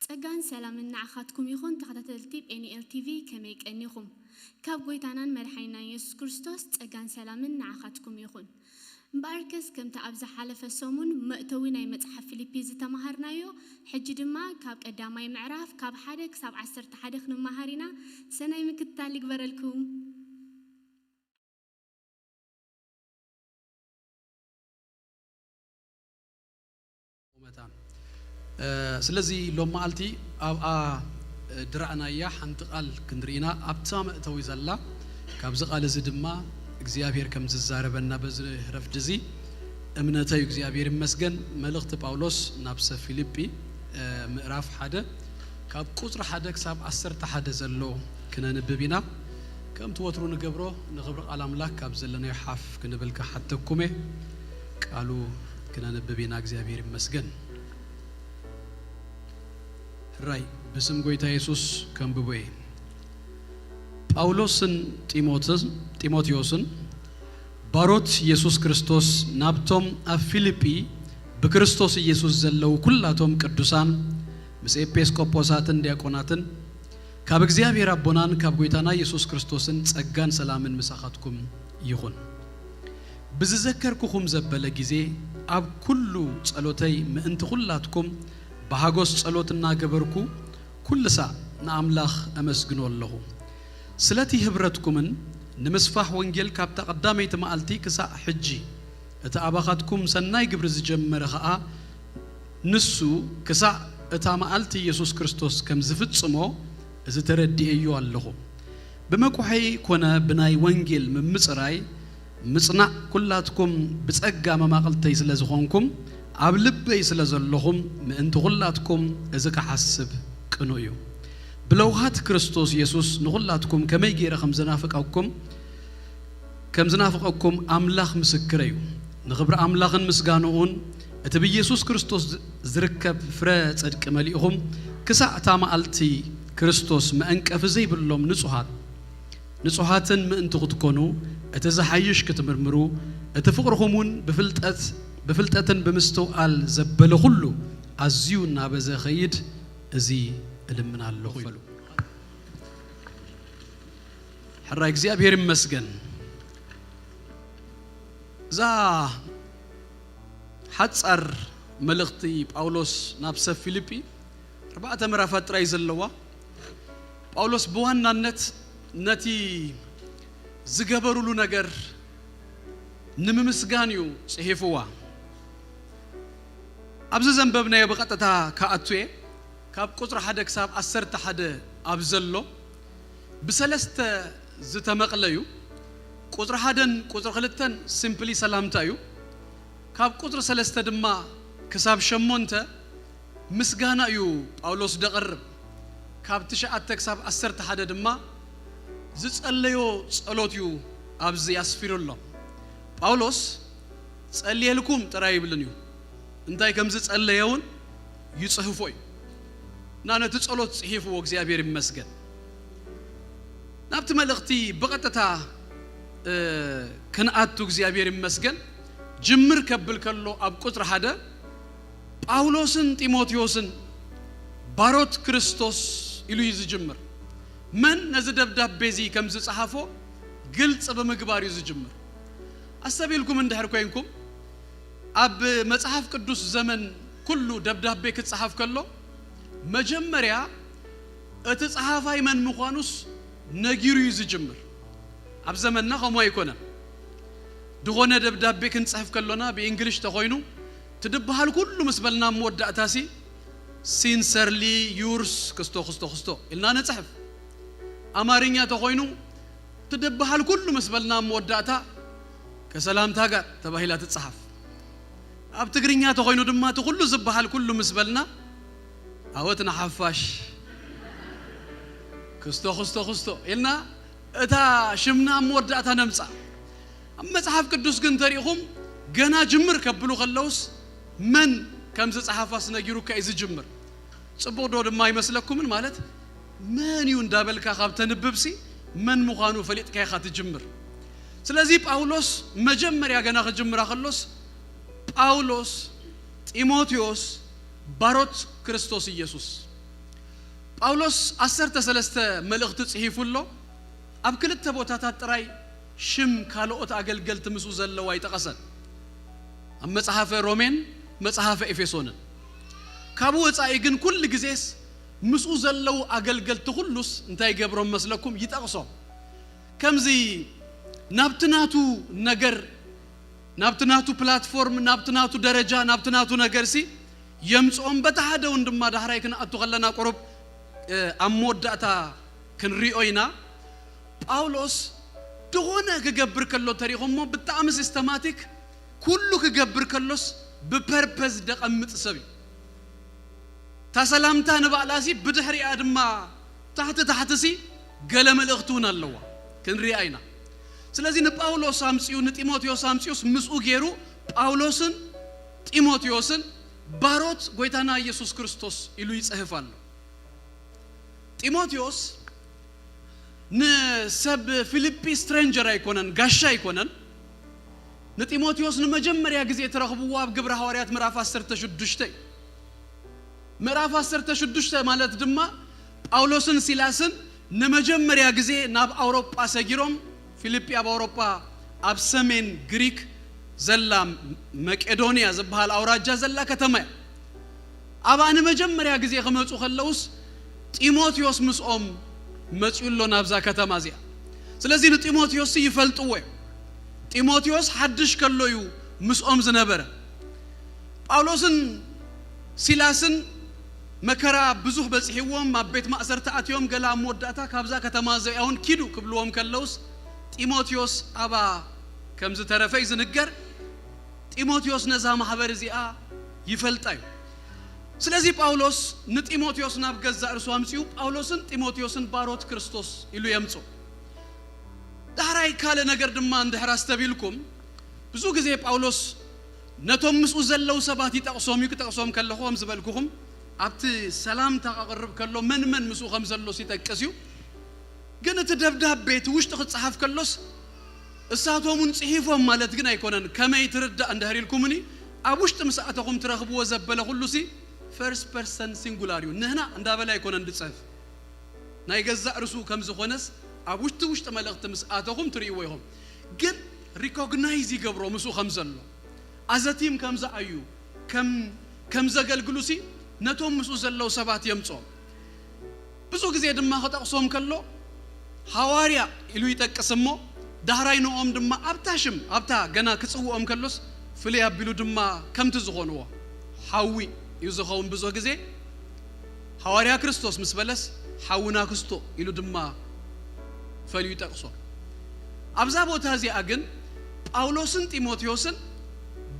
ጸጋን ሰላምን ንዓኻትኩም ይኹን ተኸታተልቲ ጴኒኤል ቲቪ፣ ከመይ ቀኒኹም? ካብ ጎይታናን መድሓኒናን የሱስ ክርስቶስ ጸጋን ሰላምን ንዓኻትኩም ይኹን። እምበኣርከስ ከምቲ ኣብ ዝሓለፈ ሰሙን መእተዊ ናይ መጽሓፍ ፊልፒ ዝተማሃርናዮ፣ ሕጂ ድማ ካብ ቀዳማይ ምዕራፍ ካብ ሓደ ክሳብ ዓሰርተ ሓደ ክንመሃር ኢና። ሰናይ ምክትታል ይግበረልኩም። ስለዚ ሎም መዓልቲ ኣብኣ ድራእናያ ሓንቲ ቃል ክንርኢና ኣብታ መእተዊ ዘላ ካብዚ ቃል እዚ ድማ እግዚኣብሔር ከም ዝዛረበና በዚ ረፍዲ እዚ እምነተዩ እግዚኣብሔር ይመስገን። መልእኽቲ ጳውሎስ ናብ ሰብ ፊልጲ ምዕራፍ ሓደ ካብ ቁፅሪ ሓደ ክሳብ ዓሰርተ ሓደ ዘሎ ክነንብብ ኢና። ከምቲ ወትሩ ንገብሮ ንኽብሪ ቃል ኣምላክ ካብ ዘለናዮ ሓፍ ክንብል ክሓተኩም እየ። ቃሉ ክነንብብ ኢና። እግዚኣብሔር ይመስገን። ሕራይ ብስም ጎይታ የሱስ ከንብቦ እየ። ጳውሎስን ጢሞቴዎስን ባሮት የሱስ ክርስቶስ ናብቶም ኣብ ፊልጲ ብክርስቶስ ኢየሱስ ዘለዉ ኩላቶም ቅዱሳን ምስ ኤጲስቆጶሳትን ዲያቆናትን ካብ እግዚኣብሔር ኣቦናን ካብ ጎይታና የሱስ ክርስቶስን ጸጋን ሰላምን ምሳኻትኩም ይኹን። ብዝዘከርኩኹም ዘበለ ግዜ ኣብ ኩሉ ጸሎተይ ምእንቲ ኹላትኩም ብሃጎስ ጸሎት እናገበርኩ ኩሉ ሳዕ ንኣምላኽ ኣመስግኖ ኣለኹ። ስለቲ ህብረትኩምን ንምስፋሕ ወንጌል ካብታ ቀዳመይቲ መዓልቲ ክሳዕ ሕጂ እቲ ኣባኻትኩም ሰናይ ግብሪ ዝጀመረ ኸኣ ንሱ ክሳዕ እታ መዓልቲ የሱስ ክርስቶስ ከም ዝፍጽሞ እዚ ተረዲኤዮ ኣለኹ። ብመኩሐይ ኮነ ብናይ ወንጌል ምምጽራይ ምጽናዕ ኩላትኩም ብጸጋ መማቕልተይ ስለ ዝኾንኩም ኣብ ልበይ ስለ ዘለኹም ምእንቲ ኩላትኩም እዚ ክሓስብ ቅኑእ እዩ። ብለውሃት ክርስቶስ የሱስ ንኹላትኩም ከመይ ገይረ ከም ዝናፍቀኩም ከም ዝናፍቐኩም ኣምላኽ ምስክረ እዩ። ንኽብሪ ኣምላኽን ምስጋንኡን እቲ ብኢየሱስ ክርስቶስ ዝርከብ ፍረ ጽድቂ መሊእኹም ክሳዕ እታ መዓልቲ ክርስቶስ መዐንቀፊ ዘይብሎም ንጹሃት ንጹሃትን ምእንቲ ክትኮኑ እቲ ዝሓይሽ ክትምርምሩ እቲ ፍቕርኹም እውን ብፍልጠት ብፍልጠትን ብምስትውዓል ዘበለ ኩሉ ኣዝዩ እናበዘ ኸይድ እዚ እልምን ኣለኹ ይበሉ። ሕራይ እግዚኣብሔር ይመስገን። እዛ ሓጻር መልእኽቲ ጳውሎስ ናብ ሰብ ፊልጲ ኣርባዕተ ምዕራፋት ጥራይ ዘለዋ ጳውሎስ ብዋናነት ነቲ ዝገበሩሉ ነገር ንምምስጋን እዩ ጽሒፍዋ። ኣብዚ ዘንበብናዮ ብቐጥታ ክኣቱ እየ። ካብ ቁፅሪ ሓደ ክሳብ ዓሰርተ ሓደ ኣብ ዘሎ ብሰለስተ ዝተመቕለ እዩ። ቁፅሪ ሓደን ቁፅሪ ክልተን ሲምፕሊ ሰላምታ እዩ። ካብ ቁፅሪ ሰለስተ ድማ ክሳብ ሸሞንተ ምስጋና እዩ ጳውሎስ ደቕርብ። ካብ ትሽዓተ ክሳብ ዓሰርተ ሓደ ድማ ዝጸለዮ ጸሎት እዩ ኣብዚ ኣስፊሩ ኣሎ። ጳውሎስ ጸልየልኩም ጥራይ ይብልን እዩ። እንታይ ከም ዝጸለየ እውን ይጽህፎ እዩ። እና ነቲ ጸሎት ጽሒፍዎ እግዚኣብሔር ይመስገን። ናብቲ መልእኽቲ ብቐጥታ ክንኣቱ እግዚኣብሔር ይመስገን። ጅምር ከብል ከሎ ኣብ ቁፅሪ ሓደ ጳውሎስን ጢሞቴዎስን ባሮት ክርስቶስ ኢሉ እዩ ዝጅምር። መን ነዚ ደብዳቤ እዚ ከም ዝጸሓፎ ግልጽ ብምግባር እዩ ዝጅምር። ኣስተብሂልኩም እንድሕር ኮይንኩም ኣብ መጽሓፍ ቅዱስ ዘመን ኩሉ ደብዳቤ ክጸሓፍ ከሎ መጀመርያ እቲ ጸሓፋይ መን ምዃኑስ ነጊሩ እዩ ዝጅምር። ኣብ ዘመንና ከምኡ ኣይኮነን። ዝኾነ ደብዳቤ ክንጽሕፍ ከሎና ብእንግሊሽ ተኾይኑ ትድበሃል ኩሉ ምስ በልና መወዳእታሲ ሲንሰርሊ ዩርስ ክስቶ ክስቶ ክስቶ ኢልና ንጽሕፍ። ኣማርኛ ተኾይኑ ትድበሃል ኩሉ ምስ በልና መወዳእታ ከሰላምታ ጋር ተባሂላ ትጽሓፍ። ኣብ ትግርኛ ተኾይኑ ድማ እቲ ኩሉ ዝበሃል ኩሉ ምስ በልና ኣወት ንሓፋሽ ክስቶ ክስቶ ክስቶ ኢልና እታ ሽምና ኣብ መወዳእታ ነምጻ። ኣብ መጽሓፍ ቅዱስ ግን ተሪእኹም ገና ጅምር ከብሉ ከለውስ መን ከም ዝጸሓፋስ ነጊሩካ እዩ ዝጅምር። ጽቡቕ ዶ ድማ ኣይመስለኩምን? ማለት መን እዩ እንዳበልካ ካብ ተንብብሲ መን ምዃኑ ፈሊጥካ ኢኻ ትጅምር። ስለዚ ጳውሎስ መጀመርያ ገና ክጅምራ ከሎስ ጳውሎስ ጢሞቴዎስ ባሮት ክርስቶስ ኢየሱስ ጳውሎስ ዓሰርተ ሰለስተ መልእኽቲ ጽሒፉ ኣሎ። ኣብ ክልተ ቦታታት ጥራይ ሽም ካልኦት ኣገልገልቲ ምስኡ ዘለዉ ኣይጠቐሰን። ኣብ መጽሓፈ ሮሜን መጽሓፈ ኤፌሶንን። ካብኡ ወጻኢ ግን ኩሉ ግዜስ ምስኡ ዘለዉ ኣገልገልቲ ኩሉስ እንታይ ይገብሮም መስለኩም? ይጠቕሶም። ከምዚ ናብቲ ናቱ ነገር፣ ናብቲ ናቱ ፕላትፎርም፣ ናብቲ ናቱ ደረጃ፣ ናብቲ ናቱ ነገርሲ የምጽኦም። በቲ ሓደ እውን ድማ ዳሕራይ ክንኣቱ ከለና ቁሩብ ኣብ መወዳእታ ክንሪኦ ኢና። ጳውሎስ ዝኾነ ክገብር ከሎ ተሪኹሞ ብጣዕሚ ሲስተማቲክ ኩሉ ክገብር ከሎስ ብፐርፐዝ ደቐምጥ ሰብ እዩ። እታ ሰላምታ ንባዕላሲ ብድሕሪኣ ድማ ታሕቲ ታሕትሲ ገለ መልእኽቲ እውን ኣለዋ፣ ክንሪኣ ኢና። ስለዚ ንጳውሎስ ኣምጺኡ ንጢሞቴዎስ ኣምጺኡስ ምስኡ ገይሩ ጳውሎስን ጢሞቴዎስን ባሮት ጎይታና ኢየሱስ ክርስቶስ ኢሉ ይጽህፍ ኣሎ። ጢሞቴዎስ ንሰብ ፊልጲ ስትሬንጀር ኣይኮነን፣ ጋሻ ኣይኮነን። ንጢሞቴዎስ ንመጀመርያ ግዜ ትረኽብዎ ኣብ ግብረ ሃዋርያት ምዕራፍ ዓሰርተ ሽዱሽተ እዩ። ምዕራፍ ዓሰርተ ሽዱሽተ ማለት ድማ ጳውሎስን ሲላስን ንመጀመርያ ግዜ ናብ ኣውሮጳ ሰጊሮም፣ ፊልጲ ኣብ ኣውሮጳ ኣብ ሰሜን ግሪክ ዘላ መቄዶንያ ዝበሃል ኣውራጃ ዘላ ከተማ እያ። ኣብኣ ንመጀመርያ ግዜ ክመጹ ከለውስ ጢሞቴዎስ ምስኦም መጺኡ ኣሎ ናብዛ ከተማ እዚኣ። ስለዚ ንጢሞቴዎስ ይፈልጥዎ እዮም። ጢሞቴዎስ ሓድሽ ከሎ እዩ ምስኦም ዝነበረ። ጳውሎስን ሲላስን መከራ ብዙሕ በጺሕዎም ኣብ ቤት ማእሰርቲ ኣትዮም፣ ገለ ኣብ መወዳእታ ካብዛ ከተማ እዚኣ እውን ኪዱ ክብልዎም ከለውስ ጢሞቴዎስ ኣብኣ ከም ዝተረፈ እዩ ዝንገር። ጢሞቴዎስ ነዛ ማሕበር እዚኣ ይፈልጣ እዩ። ስለዚ ጳውሎስ ንጢሞቴዎስ ናብ ገዛእ ርእሱ ኣምጺኡ ጳውሎስን ጢሞቴዎስን ባሮት ክርስቶስ ኢሉ የምጽኡ። ዳሕራይ ካልእ ነገር ድማ እንድሕር ኣስተቢልኩም፣ ብዙ ግዜ ጳውሎስ ነቶም ምስኡ ዘለዉ ሰባት ይጠቕሶም እዩ። ክጠቕሶም ከለኹ ከም ዝበልኩኹም ኣብቲ ሰላምታ ከቕርብ ከሎ መን መን ምስኡ ከም ዘሎስ ይጠቅስ እዩ። ግን እቲ ደብዳቤ እቲ ውሽጢ ክጸሓፍ ከሎስ እሳቶም እውን ጽሒፎም ማለት ግን ኣይኮነን። ከመይ ትርዳእ እንድሕር ኢልኩምኒ ኣብ ውሽጢ ምስ ኣተኹም ትረኽብዎ ዘበለ ኩሉሲ ፈርስት ፐርሰን ሲንጉላር እዩ። ንህና እንዳበለ ኣይኮነን ድጽሕፍ። ናይ ገዛእ ርእሱ ከም ዝኾነስ ኣብ ውሽጢ ውሽጢ መልእኽቲ ምስ ኣተኹም ትርእይዎ ኢኹም። ግን ሪኮግናይዝ ይገብሮ ምስኡ ከም ዘሎ ኣዘቲም ከም ዝኣዩ ከም ከም ዘገልግሉሲ ነቶም ምስኡ ዘለዉ ሰባት የምጾም። ብዙ ግዜ ድማ ክጠቕሶም ከሎ ሃዋርያ ኢሉ ይጠቅስ እሞ ዳሕራይ ንኦም ድማ ኣብታ ሽም ኣብታ ገና ክጽውኦም ከሎስ ፍልይ ኣቢሉ ድማ ከምቲ ዝኾንዎ ሓዊ እዩ ዝኸውን። ብዙ ግዜ ሃዋርያ ክርስቶስ ምስ በለስ ሓውና ክስቶ ኢሉ ድማ ፈልዩ ይጠቅሶ። ኣብዛ ቦታ እዚኣ ግን ጳውሎስን ጢሞቴዎስን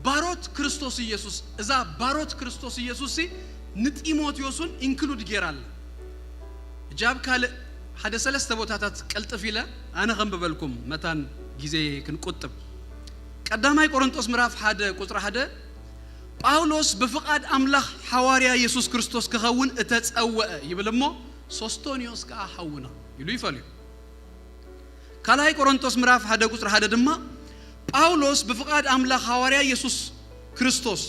ባሮት ክርስቶስ ኢየሱስ፣ እዛ ባሮት ክርስቶስ ኢየሱስ ንጢሞቴዎስ እውን ኢንክሉድ ጌራ ኣላ። ሕጂ ኣብ ካልእ ሓደ ሰለስተ ቦታታት ቀልጥፍ ኢለ ኣነ ከንብበልኩም መታን ግዜ ክንቁጥብ። ቀዳማይ ቆሮንጦስ ምዕራፍ ሓደ ቁጽሪ ሓደ ጳውሎስ ብፍቓድ ኣምላኽ ሓዋርያ ኢየሱስ ክርስቶስ ክኸውን እተጸውአ ይብል እሞ ሶስቶንዮስ ከኣ ሓውና ኢሉ ይፈልዮ። ካልኣይ ቆሮንጦስ ምዕራፍ ሓደ ቁጽሪ ሓደ ድማ ጳውሎስ ብፍቓድ ኣምላኽ ሓዋርያ ኢየሱስ ክርስቶስ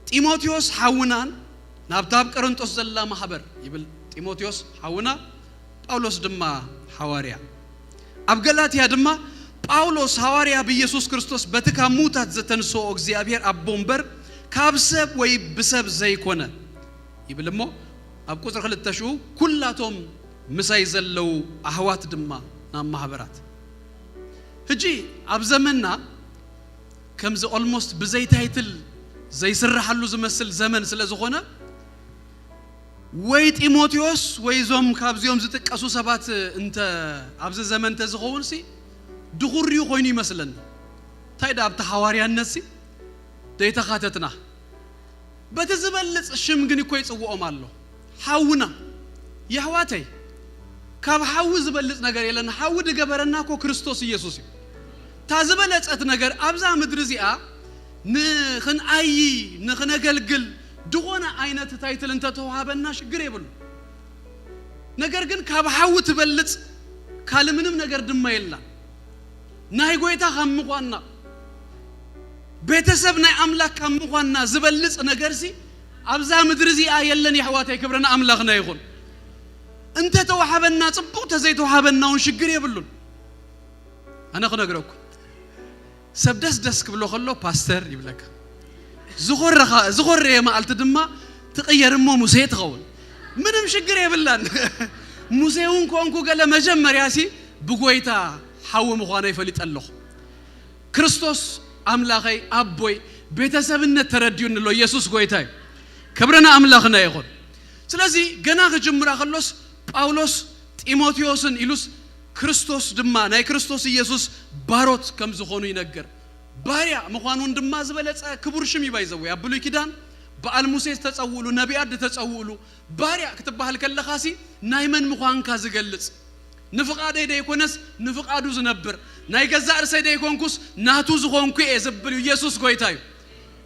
ጢሞቴዎስ ሓውናን ናብታ ኣብ ቆሮንጦስ ዘላ ማሕበር ይብል። ጢሞቴዎስ ሓውና ጳውሎስ ድማ ሓዋርያ። ኣብ ገላትያ ድማ ጳውሎስ ሓዋርያ ብኢየሱስ ክርስቶስ በቲ ካብ ምዉታት ዘተንስኦ እግዚኣብሔር ኣቦ እምበር ካብ ሰብ ወይ ብሰብ ዘይኮነ ይብል እሞ ኣብ ቁጽሪ ክልተ ሽዑ ኩላቶም ምሳይ ዘለዉ ኣሕዋት ድማ ናብ ማሕበራት። ሕጂ ኣብ ዘመንና ከምዚ ኦልሞስት ብዘይ ታይትል ዘይስራሓሉ ዝመስል ዘመን ስለ ዝኾነ ወይ ጢሞቴዎስ ወይ እዞም ካብዚኦም ዝጥቀሱ ሰባት እንተ ኣብዚ ዘመን እንተ ዝኸውን ሲ ድኹርዩ ኮይኑ ይመስለኒ። እንታይ ደኣ ኣብቲ ሓዋርያነት ሲ ደይተኻተትና በቲ ዝበልጽ ሽም ግን እኮ ይጽውኦም ኣሎ። ሓውና የሕዋተይ ካብ ሓዊ ዝበልጽ ነገር የለን። ሓዊ ድገበረና እኮ ክርስቶስ ኢየሱስ እዩ። እታ ዝበለጸት ነገር ኣብዛ ምድሪ እዚኣ ንኽንኣይ ንኽነገልግል ዝኾነ ዓይነት ታይትል እንተተዋሃበና ሽግር የብሉ። ነገር ግን ካብ ሓዊ ትበልጽ ካልእ ምንም ነገር ድማ የላን። ናይ ጎይታ ካብ ምዃንና ቤተሰብ ናይ ኣምላኽ ካብ ምዃንና ዝበልጽ ነገርሲ ኣብዛ ምድሪ እዚኣ የለን። የሕዋተይ ክብሪ ንኣምላኽና ይኹን። እንተተዋሃበና ጽቡቕ፣ ተዘይተዋሃበና እውን ሽግር የብሉን። ኣነ ክነግረኩም፣ ሰብ ደስ ደስ ክብሎ ከሎ ፓስተር ይብለካ። ዝኾረኻ-፣ ዝኾረየ መዓልቲ ድማ ትቕየር እሞ ሙሴ ትኸውን። ምንም ሽግር የብላን። ሙሴ እውን ኮንኩ ገለ፣ መጀመርያ ሲ ብጎይታ ሓዊ ምዃነይ ፈሊጠ ኣለኹ። ክርስቶስ ኣምላኸይ፣ ኣቦይ፣ ቤተሰብነት ተረዲኡኒ ኣሎ። ኢየሱስ ጎይታ እዩ። ክብርና ኣምላኽና ይኹን። ስለዚ ገና ክጅምራ ከሎስ ጳውሎስ ጢሞቴዎስን ኢሉስ ክርስቶስ ድማ ናይ ክርስቶስ ኢየሱስ ባሮት ከም ዝኾኑ ይነግር። ባርያ ምዃኑን ድማ ዝበለጸ ክቡር ሽም እዩ። ባይዘው ኣብ ብሉይ ኪዳን በዓል ሙሴ ዝተጸውእሉ፣ ነቢያት ዝተጸውእሉ፣ ባርያ ክትበሃል ከለኻሲ ናይ መን ምዃንካ ዝገልጽ፣ ንፍቓደይ ደይኮነስ ንፍቓዱ ዝነብር፣ ናይ ገዛእ ርእሰይ ደይኮንኩስ ናቱ ዝኾንኩ እየ ዝብል እዩ። ኢየሱስ ጎይታ እዩ።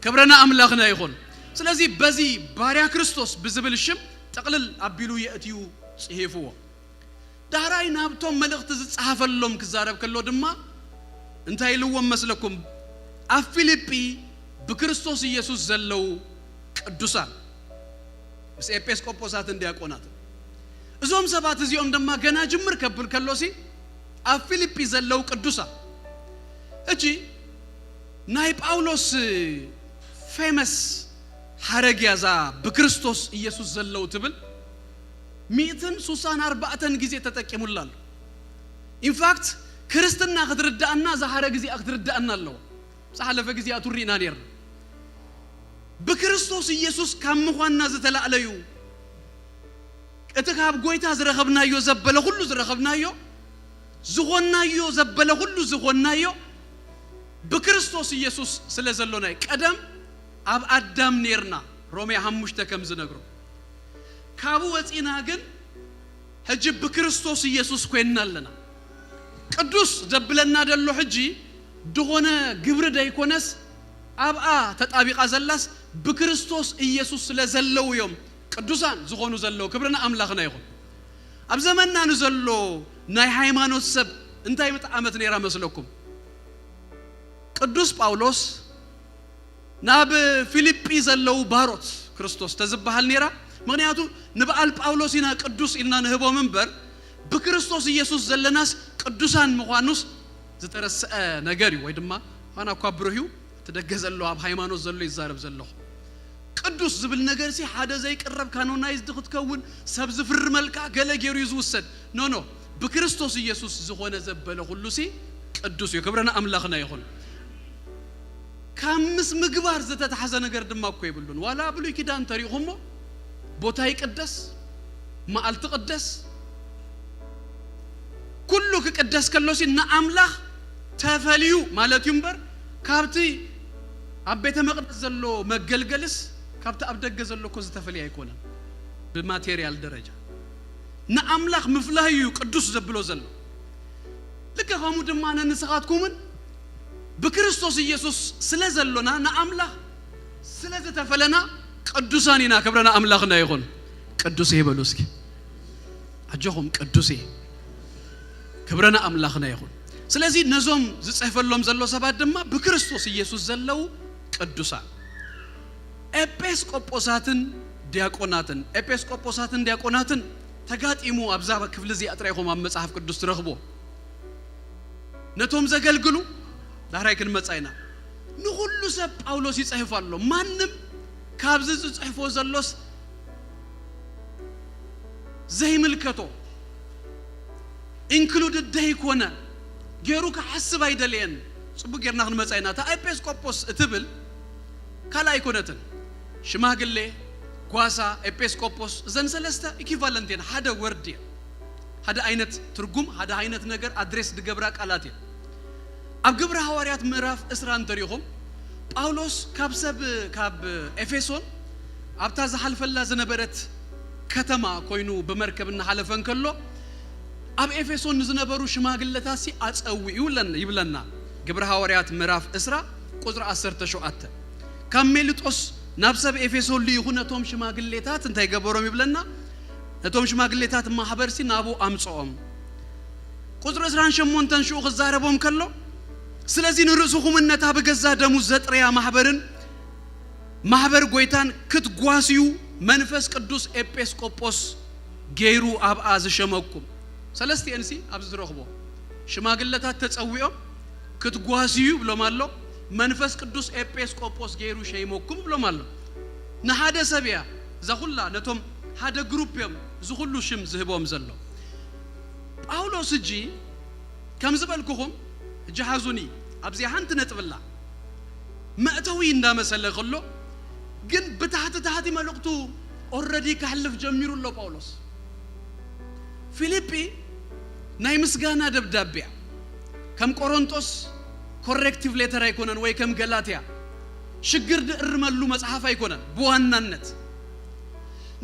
ክብርና ኣምላኽና ይኹን። ስለዚ በዚ ባርያ ክርስቶስ ብዝብል ሽም ጥቕልል ኣቢሉ የእትዩ ጽሒፍዎ። ዳሕራይ ናብቶም መልእኽቲ ዝጸሓፈሎም ክዛረብ ከሎ ድማ እንታይ ኢልዎም መስለኩም? ኣብ ፊልጲ ብክርስቶስ ኢየሱስ ዘለዉ ቅዱሳን፣ ምስ ኤጲስቆጶሳትን ዲያቆናትን። እዞም ሰባት እዚኦም ድማ ገና ጅምር ከብል ከሎሲ ኣብ ፊልጲ ዘለዉ ቅዱሳን። እጂ ናይ ጳውሎስ ፌመስ ሓረግ እያ እዛ ብክርስቶስ ኢየሱስ ዘለዉ ትብል። ሚእትን ሱሳን ኣርባዕተን ግዜ ተጠቂሙላ ኣሎ። ኢንፋክት ክርስትና ክትርዳእና እዛ ሓረግ እዚኣ ክትርዳእና ኣለዋ። ዝሓለፈ ግዜ ኣቱ ርኢና ነርና። ብክርስቶስ ኢየሱስ ካብ ምዃንና ዝተላዕለዩ፣ እቲ ካብ ጎይታ ዝረኸብናዮ ዘበለ ኩሉ ዝረኸብናዮ፣ ዝኾንናዮ ዘበለ ኩሉ ዝኾንናዮ ብክርስቶስ ኢየሱስ ስለ ዘሎና እዩ። ቀደም ኣብ ኣዳም ነርና፣ ሮሜ ሓሙሽተ ከም ዝነግሮ። ካብኡ ወጺና ግን ሕጂ ብክርስቶስ ኢየሱስ ኮይንና ኣለና። ቅዱስ ዘብለና ደሎ ሕጂ ድኾነ ግብሪ ደይኮነስ፣ ኣብኣ ተጣቢቓ ዘላስ ብክርስቶስ ኢየሱስ ስለ ዘለዉ እዮም ቅዱሳን ዝኾኑ ዘለዉ። ክብሪ ንኣምላኽና ይኹን። ኣብ ዘመንና ንዘሎ ናይ ሃይማኖት ሰብ እንታይ ምጥዓመት ነይራ መስለኩም? ቅዱስ ጳውሎስ ናብ ፊልጲ ዘለዉ ባሮት ክርስቶስ ተዝበሃል ነይራ። ምኽንያቱ ንበዓል ጳውሎስ ኢና ቅዱስ ኢልና ንህቦም እምበር፣ ብክርስቶስ ኢየሱስ ዘለናስ ቅዱሳን ምዃኑስ ዝተረስዐ ነገር እዩ። ወይ ድማ ዋና እኳ ብሩህ እዩ፣ እቲ ደገ ዘሎ፣ ኣብ ሃይማኖት ዘሎ ይዛረብ ዘለኹ። ቅዱስ ዝብል ነገርሲ ሓደ ዘይቅረብ ካኖናይዝድ ክትከውን፣ ሰብ ዝፍርመልካ፣ ገለ ገይሩ እዩ ዝውሰድ። ኖ፣ ኖ፣ ብክርስቶስ ኢየሱስ ዝኾነ ዘበለ ኩሉሲ ቅዱስ እዩ። ክብሪ ንኣምላኽና ይኹን። ካብ ምስ ምግባር ዝተታሕዘ ነገር ድማ እኮ የብሉን። ዋላ ብሉይ ኪዳን ተሪእኹሞ፣ ቦታ ይቅደስ፣ መዓልቲ ቅደስ፣ ኩሉ ክቅደስ ከሎሲ ንኣምላኽ ተፈልዩ ማለት እዩ እምበር፣ ካብቲ ኣብ ቤተ መቕደስ ዘሎ መገልገልስ ካብቲ ኣብ ደገ ዘሎ እኮ ዝተፈልየ ኣይኮነን። ብማቴሪያል ደረጃ ንኣምላኽ ምፍላይ እዩ ቅዱስ ዘብሎ ዘሎ። ልክእ ከምኡ ድማ ኣነ ንስኻትኩምን ብክርስቶስ ኢየሱስ ስለ ዘሎና፣ ንኣምላኽ ስለ ዝተፈለና ቅዱሳን ኢና። ክብሪ ንኣምላኽና ይኹን። ቅዱስ ይበሉ እስኪ። ኣጆኹም ቅዱስ እየ። ክብሪ ንኣምላኽና ይኹን። ስለዚ ነዞም ዝጽሕፈሎም ዘሎ ሰባት ድማ ብክርስቶስ ኢየሱስ ዘለዉ ቅዱሳን። ኤጲስቆጶሳትን ዲያቆናትን፣ ኤጲስቆጶሳትን ዲያቆናትን ተጋጢሙ ኣብዛ ክፍሊ እዚኣ ጥራይ ኢኹም ኣብ መጽሓፍ ቅዱስ ትረኽቦ። ነቶም ዘገልግሉ ዳሕራይ ክንመጻ ኢና። ንኹሉ ሰብ ጳውሎስ ይጽሕፍ ኣሎ። ማንም ካብዚ ዝጽሕፎ ዘሎስ ዘይምልከቶ፣ ኢንክሉድድ ደይኮነ ገይሩ ክሓስብ ኣይደለየን። ጽቡቅ ጌርና ክንመጻ ኢና። እታ ኤጲስቆጶስ እትብል ካልእ ኣይኮነትን። ሽማግሌ፣ ጓሳ፣ ኤጲስቆጶስ፣ እዘን ሰለስተ ኢኪቫለንት እየን። ሓደ ወርድ እየን። ሓደ ዓይነት ትርጉም፣ ሓደ ዓይነት ነገር ኣድሬስ ዝገብራ ቃላት እየን። ኣብ ግብሪ ሃዋርያት ምዕራፍ ዕስራ እንተሪኹም፣ ጳውሎስ ካብ ሰብ፣ ካብ ኤፌሶን ኣብታ ዝሓልፈላ ዝነበረት ከተማ ኮይኑ ብመርከብ እናሓለፈ እንከሎ፣ ኣብ ኤፌሶን ንዝነበሩ ሽማግለታትሲ ኣጸዊዑ ለን-፣ ይብለና። ግብሪ ሃዋርያት ምዕራፍ ዕስራ ቁጽሪ ዓሰርተ ሸውዓተ። ካብ ሜልጦስ ናብ ሰብ ኤፌሶን ልኢኹ ነቶም ሽማግሌታት እንታይ ገበሮም ይብለና? ነቶም ሽማግሌታት ማሕበርሲ ናብኡ ኣምጽኦም። ቁጽሪ ዕስራን ሸሞንተን ሽኡ ክዛረቦም ከሎ፣ ስለዚ ንርእስኹምን ነታ ብገዛ ደሙ ዘጥረያ ማሕበርን ማሕበር ጎይታን ክትጓስዩ መንፈስ ቅዱስ ኤጲስቆጶስ ገይሩ ኣብኣ ዝሸመኩም። ሰለስቲኤንሲ ኣብዚ ትረኽቦ ሽማግለታት ተጸዊዖም ክትጓስዩ ይብሎም ኣሎ። መንፈስ ቅዱስ ኤጲስቆጶስ ገይሩ ሸይመኩም ይብሎም ኣሎ። ንሓደ ሰብ እያ እዛ ኩላ፣ ነቶም ሓደ ግሩፕ እዮም እዚ ኩሉ ሽም ዝህቦም ዘሎ። ጳውሎስ እጂ ከም ዝበልኩኹም፣ እጂ ሓዙኒ፣ ኣብዚኣ ሓንቲ ነጥብላ መእተዊ እንዳመሰለ ከሎ ግን ብታሕቲ ታሕቲ መልእኽቱ ኦረዲ ካሕልፍ ጀሚሩ ኣሎ ጳውሎስ። ፊልጲ ናይ ምስጋና ደብዳቤያ፣ ከም ቆሮንጦስ ኮሬክቲቭ ሌተር ኣይኮነን፣ ወይ ከም ገላትያ ሽግር ድእርመሉ መጽሓፍ ኣይኮነን ብዋናነት።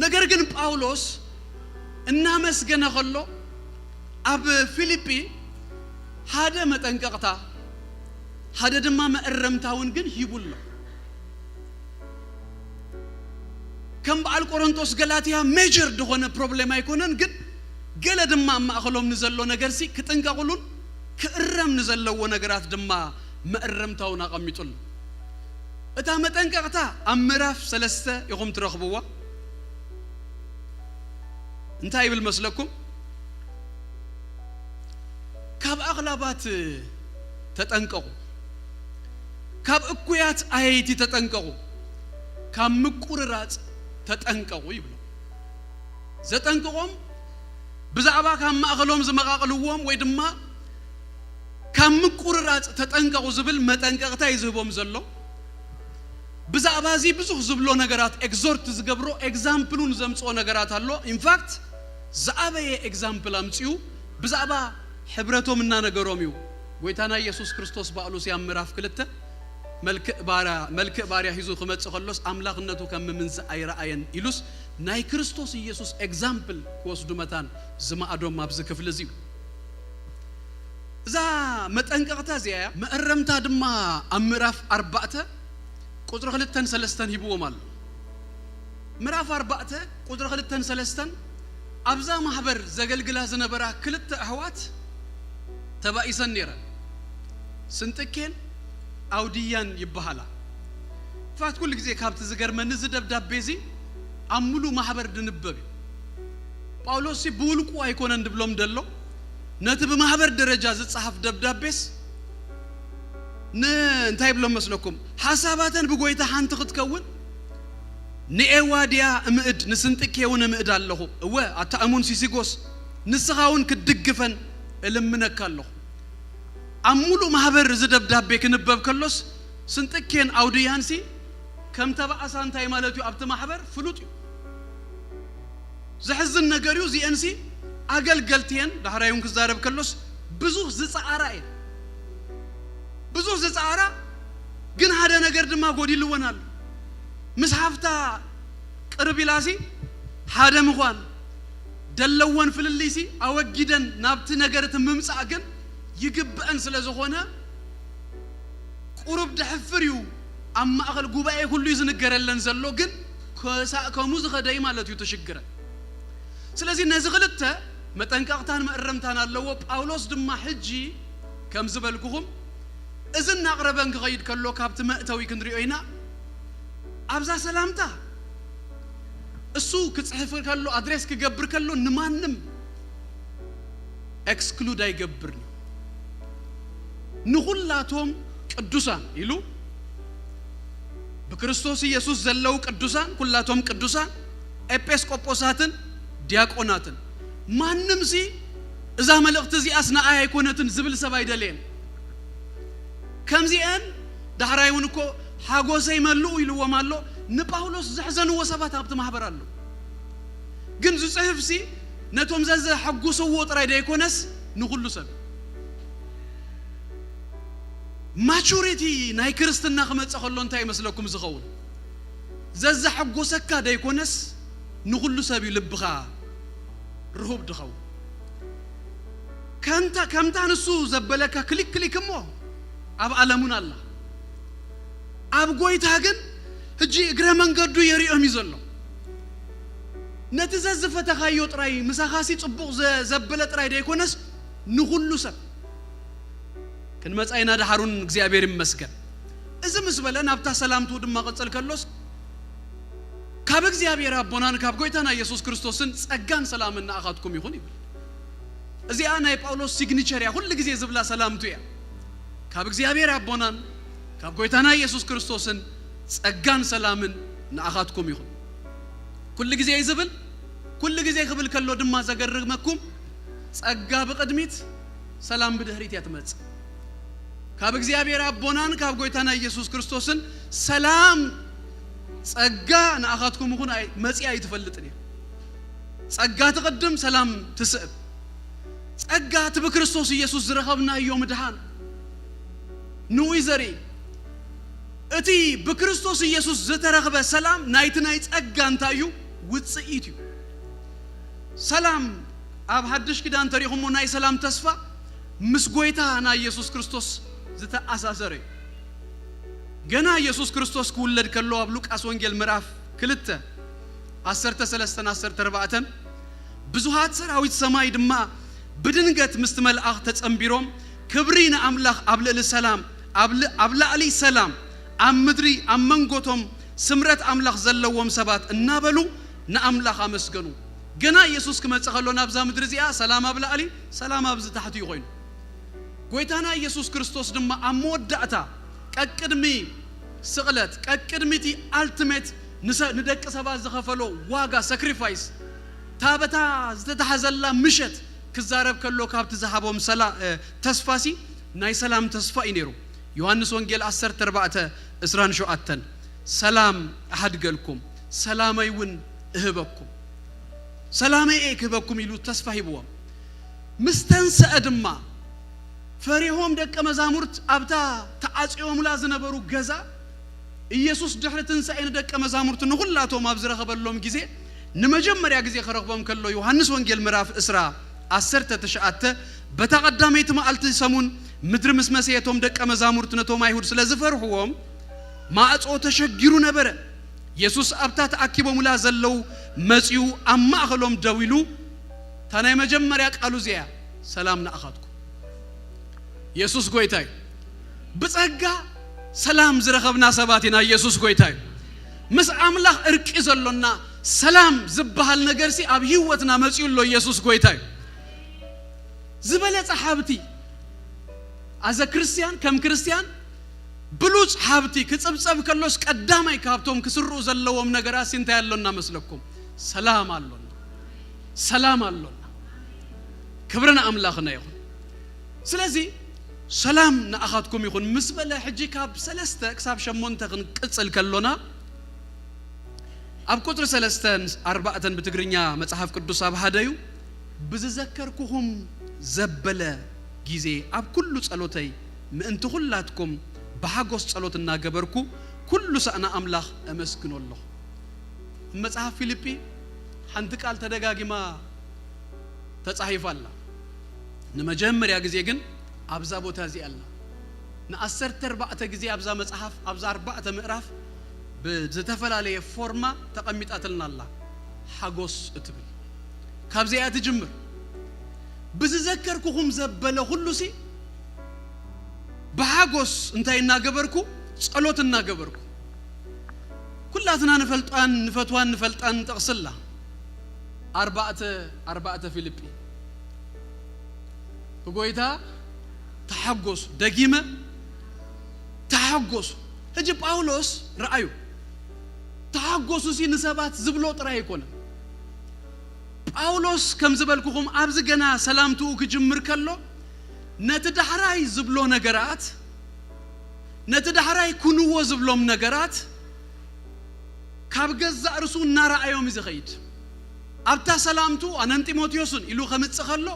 ነገር ግን ጳውሎስ እናመስገነ ከሎ ኣብ ፊልጲ ሓደ መጠንቀቕታ፣ ሓደ ድማ መእረምታ እውን ግን ሂቡ ኣሎ። ከም በዓል ቆሮንጦስ ገላትያ ሜጀር ዝኾነ ፕሮብሌም ኣይኮነን፣ ግን ገለ ድማ ኣብ ማእኸሎም ንዘሎ ነገርሲ ክጥንቀቕሉን ክእረም ንዘለዎ ነገራት ድማ መእረምታ እውን ኣቐሚጡ ኣሎ። እታ መጠንቀቕታ ኣብ ምዕራፍ ሰለስተ ኢኹም ትረኽብዋ። እንታይ ይብል መስለኩም? ካብ ኣኽላባት ተጠንቀቑ፣ ካብ እኩያት ኣየይቲ ተጠንቀቑ፣ ካብ ምቁርራጽ ተጠንቀቑ ይብሎ። ዘጠንቅቖም ብዛዕባ ካብ ማእኸሎም ዝመቓቕልዎም ወይ ድማ ካብ ምቁርራጽ ተጠንቀቑ ዝብል መጠንቀቕታ እዩ ዝህቦም ዘሎ። ብዛዕባ እዚ ብዙሕ ዝብሎ ነገራት፣ ኤግዞርት ዝገብሮ፣ ኤግዛምፕሉን ዘምጽኦ ነገራት ኣሎ። ኢንፋክት ዝኣበየ ኤግዛምፕል ኣምጺኡ ብዛዕባ ሕብረቶም እናነገሮም እዩ። ጎይታና ኢየሱስ ክርስቶስ ባዕሉ ሲያም ምዕራፍ ክልተ፣ መልክእ ባርያ፣ መልክእ ባርያ ሒዙ ክመጽእ ከሎስ ኣምላኽነቱ ከም ምምንዛእ ኣይረኣየን ኢሉስ ናይ ክርስቶስ ኢየሱስ ኤግዛምፕል ክወስዱ መታን ዝማዕዶም ኣብዚ ክፍሊ እዚ እዩ። እዛ መጠንቀቕታ እዚኣ እያ። መእረምታ ድማ ኣብ ምዕራፍ ኣርባዕተ ቁጽሪ ክልተን ሰለስተን ሂብዎም ኣሎ። ምዕራፍ ኣርባዕተ ቁጽሪ ክልተን ሰለስተን ኣብዛ ማሕበር ዘገልግላ ዝነበራ ክልተ ኣሕዋት ተባኢሰን ነይረን። ስንጥኬን ኣውድያን ይበሃላ። ፋት ኩሉ ግዜ ካብቲ ዝገርመኒ እዚ ደብዳቤ እዚ ኣብ ሙሉ ማሕበር ድንበብ እዩ። ጳውሎስ ሲ ብውልቁ ኣይኮነን ድብሎም ደሎ፣ ነቲ ብማሕበር ደረጃ ዝጸሓፍ ደብዳቤስ ን-፣ እንታይ ይብሎም መስለኩም? ሓሳባተን ብጎይታ ሓንቲ ክትከውን ንኤዋድያ እምእድ፣ ንስንጥኬ እውን እምእድ ኣለኹ። እወ፣ ኣታ እሙን ሲሲጎስ፣ ንስኻ እውን ክትድግፈን እልምነካ ኣለኹ። ኣብ ሙሉእ ማሕበር እዚ ደብዳቤ ክንበብ ከሎስ፣ ስንጥኬን ኣውድያንሲ ከም ተባእሳ እንታይ ማለት እዩ? ኣብቲ ማሕበር ፍሉጥ እዩ። ዘሕዝን ነገር እዩ። እዚኤንሲ ኣገልገልቲ እየን። ዳሕራይ እውን ክዛረብ ከሎስ ብዙሕ ዝጸዓራ እየን። ብዙሕ ዝጸዓራ፣ ግን ሓደ ነገር ድማ ጎዲልወን ኣሎ። ምስ ሓፍታ ቅርብ ኢላሲ ሓደ ምዃን፣ ደለወን ፍልልይሲ ኣወጊደን ናብቲ ነገር እቲ ምምጻእ ግን ይግብአን ስለ ዝኾነ፣ ቁሩብ ደሕፍር እዩ። ኣብ ማእኸል ጉባኤ ኩሉ እዩ ዝንገረለን ዘሎ፣ ግን ከሳእከሙ ዝኸደ እዩ ማለት እዩ እቲ ሽግረን። ስለዚ ነዚ ክልተ መጠንቀቕታን መእረምታን ኣለዎ። ጳውሎስ ድማ ሕጂ ከም ዝበልኩኹም እዚ እናቕረበን ክኸይድ ከሎ ካብቲ መእተዊ ክንሪኦ ኢና። ኣብዛ ሰላምታ እሱ ክጽሕፍ ከሎ፣ ኣድሬስ ክገብር ከሎ ንማንም ኤክስክሉድ ኣይገብርን እዩ። ንኹላቶም ቅዱሳን ኢሉ፣ ብክርስቶስ ኢየሱስ ዘለዉ ቅዱሳን፣ ኩላቶም ቅዱሳን፣ ኤጲስቆጶሳትን ዲያቆናትን። ማንምሲ እዛ መልእኽቲ እዚኣስ ንኣይ ኣይኮነትን ዝብል ሰብ ኣይደለየን። ከምዚአን ዳሕራይ እውን እኮ ሓጎሰይ መልኡ ኢልዎም ኣሎ። ንጳውሎስ ዘሕዘንዎ ሰባት ኣብቲ ማሕበር ኣሎ። ግን ዝጽሕፍሲ ነቶም ዘዘሐጉስዎ ጥራይ ደይኮነስ ንኹሉ ሰብ። ማቹሪቲ ናይ ክርስትና ክመጽእ ከሎ እንታይ ይመስለኩም ዝኸውን? ዘዘሐጎሰካ ደይኮነስ ንኹሉ ሰብ እዩ ልብኻ ርሁብ ድኸውን። ከምታ፣ ከምታ ንሱ ዘበለካ ክሊክ ክሊክ እሞ ኣብ ዓለሙን ኣላ። ኣብ ጎይታ ግን ሕጂ እግረ መንገዱ የሪኦም እዩ ዘሎ። ነቲ ዘዝፈተኻዮ ጥራይ ምሳኻሲ ጽቡቕ ዘ-፣ ዘበለ ጥራይ ደይኮነስ ንኹሉ ሰብ። ክንመጻ ኢና ደሓሩን እግዚኣብሔር ይመስገን። እዚ ምስ በለ ናብታ ሰላምቱ ድማ ቅጽል ከሎስ ካብ እግዚኣብሔር ኣቦናን ካብ ጎይታና ኢየሱስ ክርስቶስን ጸጋን ሰላምን ንኣኻትኩም ይኹን ይብል። እዚኣ ናይ ጳውሎስ ሲግኒቸር እያ፣ ኩሉ ግዜ ዝብላ ሰላምቱ እያ። ካብ እግዚኣብሔር ኣቦናን ካብ ጎይታና ኢየሱስ ክርስቶስን ጸጋን ሰላምን ንኣኻትኩም ይኹን። ኩሉ ግዜ እዩ ዝብል። ኩሉ ግዜ ክብል ከሎ ድማ ዘገርመኩም፣ ጸጋ ብቕድሚት፣ ሰላም ብድሕሪት እያ ትመጽእ። ካብ እግዚኣብሔር ኣቦናን ካብ ጎይታና ኢየሱስ ክርስቶስን ሰላም፣ ጸጋ ንኣኻትኩም ይኹን፣ ኣይ-፣ መጺኣ ኣይትፈልጥን እያ። ጸጋ ትቕድም፣ ሰላም ትስዕብ። ጸጋ እቲ ብክርስቶስ ኢየሱስ ዝረኸብናዮ ምድሓን ንኡ እዩ ዘርኢ። እቲ ብክርስቶስ ኢየሱስ ዝተረኽበ ሰላም ናይቲ ናይ ጸጋ እንታይ እዩ? ውጽኢት እዩ። ሰላም ኣብ ሓድሽ ኪዳን ተሪኹሞ ናይ ሰላም ተስፋ ምስ ጎይታ ናይ ኢየሱስ ክርስቶስ ዝተኣሳሰረ እዩ። ገና ኢየሱስ ክርስቶስ ክውለድ ከሎ ኣብ ሉቃስ ወንጌል ምዕራፍ ክልተ ዓሰርተ ሰለስተን ዓሰርተ ኣርባዕተን ብዙሃት ሰራዊት ሰማይ ድማ ብድንገት ምስቲ መልኣኽ ተጸንቢሮም ክብሪ ንኣምላኽ ኣብ ልዕሊ ሰላም ኣብ ል-፣ ኣብ ላዕሊ ሰላም ኣብ ምድሪ ኣብ መንጎቶም ስምረት ኣምላኽ ዘለዎም ሰባት እናበሉ ንኣምላኽ ኣመስገኑ። ገና ኢየሱስ ክመጽእ ከሎ ናብዛ ምድሪ እዚኣ ሰላም ኣብ ላዕሊ ሰላም ኣብዚ ታሕቲ እዩ ኮይኑ። ጎይታና ኢየሱስ ክርስቶስ ድማ ኣብ መወዳእታ ቀቅድሚ ስቕለት ቀቅድሚ እቲ ኣልቲሜት ንሰ-፣ ንደቂ ሰባት ዝኸፈሎ ዋጋ ሳክሪፋይስ ታበታ ዝተታሕዘላ ምሸት ክዛረብ ከሎ ካብቲ ዝሃቦም ሰላ-፣ እ፣ ተስፋሲ ናይ ሰላም ተስፋ እዩ ነይሩ። ዮሃንስ ወንጌል ዓሰርተ ኣርባዕተ ዕስራን ሸውዓተን ሰላም ኣሓድገልኩም፣ ሰላመይ እውን እህበኩም፣ ሰላመይ እየ ክህበኩም ኢሉ ተስፋ ሂብዎም። ምስ ተንሰአ ድማ ፈሪሆም ደቀ መዛሙርት ኣብታ ተዓጽዮምላ ዝነበሩ ገዛ ኢየሱስ ድሕሪ ትንሳኤ ንደቀ መዛሙርቱ ንኹላቶም ኣብ ዝረኸበሎም ግዜ ንመጀመርያ ግዜ ክረኽቦም ከሎ ዮሃንስ ወንጌል ምዕራፍ ዕስራ ዓሰርተ ትሽዓተ በታ ቀዳመይቲ መዓልቲ ሰሙን ምድሪ ምስ መሰየቶም ደቀ መዛሙርት ነቶም ኣይሁድ ስለ ዝፈርሕዎም ማዕጾ ተሸጊሩ ነበረ። የሱስ ኣብታ ተኣኪቦምላ ዘለዉ መጺኡ ኣብ ማእኸሎም ደው ኢሉ እታ ናይ መጀመርያ ቃሉ እዚኣ እያ፣ ሰላም ንኣኻትኩም። የሱስ ጎይታ እዩ። ብጸጋ ሰላም ዝረኸብና ሰባት ኢና። የሱስ ጎይታ እዩ። ምስ ኣምላኽ እርቂ ዘሎና ሰላም ዝበሃል ነገርሲ ኣብ ህይወትና መጺኡ ኣሎ። የሱስ ጎይታ እዩ። ዝበለጸ ሃብቲ ኣዘ ክርስቲያን ከም ክርስቲያን ብሉጽ ሃብቲ ክጽብጸብ ከሎስ ቀዳማይ ካብቶም ክስርኡ ዘለዎም ነገራት እንታይ ኣሎና መስለኩም? ሰላም ኣሎና። ሰላም ኣሎና። ክብሪ ንኣምላኽና ይኹን። ስለዚ ሰላም ንኣኻትኩም ይኹን ምስ በለ ሕጂ ካብ ሰለስተ ክሳብ ሸሞንተ ክንቅጽል ከሎና ኣብ ቁጽሪ ሰለስተን ኣርባዕተን ብትግርኛ መጽሓፍ ቅዱስ ኣብ ሃደዩ ብዝዘከርኩኹም ዘበለ ግዜ ኣብ ኩሉ ጸሎተይ ምእንቲ ኩላትኩም ብሓጎስ ጸሎት እናገበርኩ ኩሉ ሳእና ኣምላኽ እመስግኖ ኣለኹ። ኣብ መጽሓፍ ፊልጲ ሓንቲ ቃል ተደጋጊማ ተጻሒፋ ኣላ። ንመጀመርያ ግዜ ግን ኣብዛ ቦታ እዚኣ ኣላ። ንዓሰርተ ኣርባዕተ ግዜ ኣብዛ መጽሓፍ ኣብዛ ኣርባዕተ ምዕራፍ ብዝተፈላለየ ፎርማ ተቐሚጣትልና ኣላ። ሓጎስ እትብል ካብዚኣ ትጅምር። ብዝዘከርኩኹም ዘበለ ኩሉሲ ብሓጎስ እንታይ እናገበርኩ? ጸሎት እናገበርኩ። ኩላትና ንፈልጣን ንፈትዋን ንፈልጣን ንጠቕስላ ኣርባዕተ ኣርባዕተ ፊልጲ ብጎይታ ተሓጎሱ። ደጊመ ተሓጎሱ። ሕጂ ጳውሎስ ረኣዩ፣ ተሓጎሱ ሲ ንሰባት ዝብሎ ጥራይ ኣይኮነን። ጳውሎስ ከም ዝበልኩኹም ኣብዚ ገና ሰላምትኡ ክጅምር ከሎ ነቲ ዳሕራይ ዝብሎ ነገራት፣ ነቲ ዳሕራይ ኩንዎ ዝብሎም ነገራት ካብ ገዛእ ርእሱ እናረኣዮም እዩ ዝኸይድ። ኣብታ ሰላምቱ ኣነን ጢሞቴዎስን ኢሉ ከምጽእ ከሎ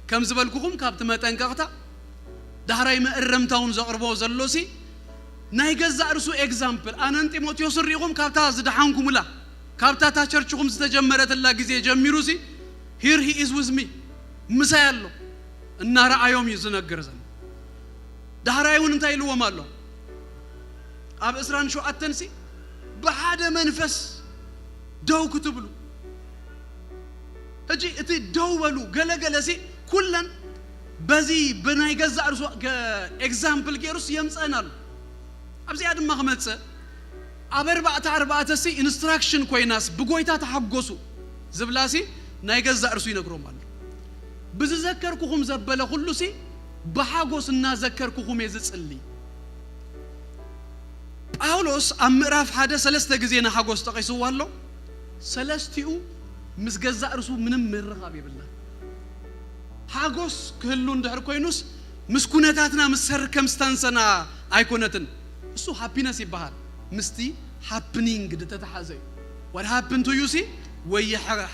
ከም ዝበልኩኹም ካብቲ መጠንቀቕታ ዳሕራይ መእረምታ እውን ዘቕርቦ ዘሎሲ ናይ ገዛእ ርእሱ ኤግዛምፕል ኣነን ጢሞቴዎስን ርኢኹም ካብታ ዝደሓንኩምላ ካብታ እታ ቸርችኹም ዝተጀመረትላ ግዜ ጀሚሩሲ here he is with me ምሳይ ኣሎ እናረኣዮም እዩ ዝነግር ዘሎ። ዳሕራይ እውን እንታይ ኢልዎም ኣሎ? ኣብ ዕስራን ሸውዓተን ሲ ብሓደ መንፈስ ደው ክትብሉ። ሕጂ እቲ ደው በሉ ገለገለ ሲ ኩለን በዚ ብናይ ገዛእ ርሱ ኤግዛምፕል ገይሩስ የምፀን ኣሎ። ኣብዚኣ ድማ ክመፅእ ኣብ ኣርባዕተ ኣርባዕተ ሲ ኢንስትራክሽን ኮይናስ ብጎይታ ተሓጎሱ ዝብላ ሲ ናይ ገዛእ ርእሱ ይነግሮም ኣሎ። ብዝዘከርኩኹም ዘበለ ኩሉ ሲ ብሓጎስ እናዘከርኩኹም እየ ዝጽሊ። ጳውሎስ ኣብ ምዕራፍ ሓደ ሰለስተ ግዜ ንሓጎስ ጠቒስዎ ኣሎ። ሰለስቲኡ ምስ ገዛእ ርእሱ ምንም ምርኻብ የብልና። ሓጎስ ክህሉ እንድሕር ኮይኑስ ምስ ኩነታትና ምስ ሰርከምስታንሰና ኣይኮነትን። እሱ ሃፒነስ ይበሃል። ምስቲ ሃፕኒንግ ዝተተሓዘ እዩ። ዋት ሃፕን ቱ ዩ ሲ ወይ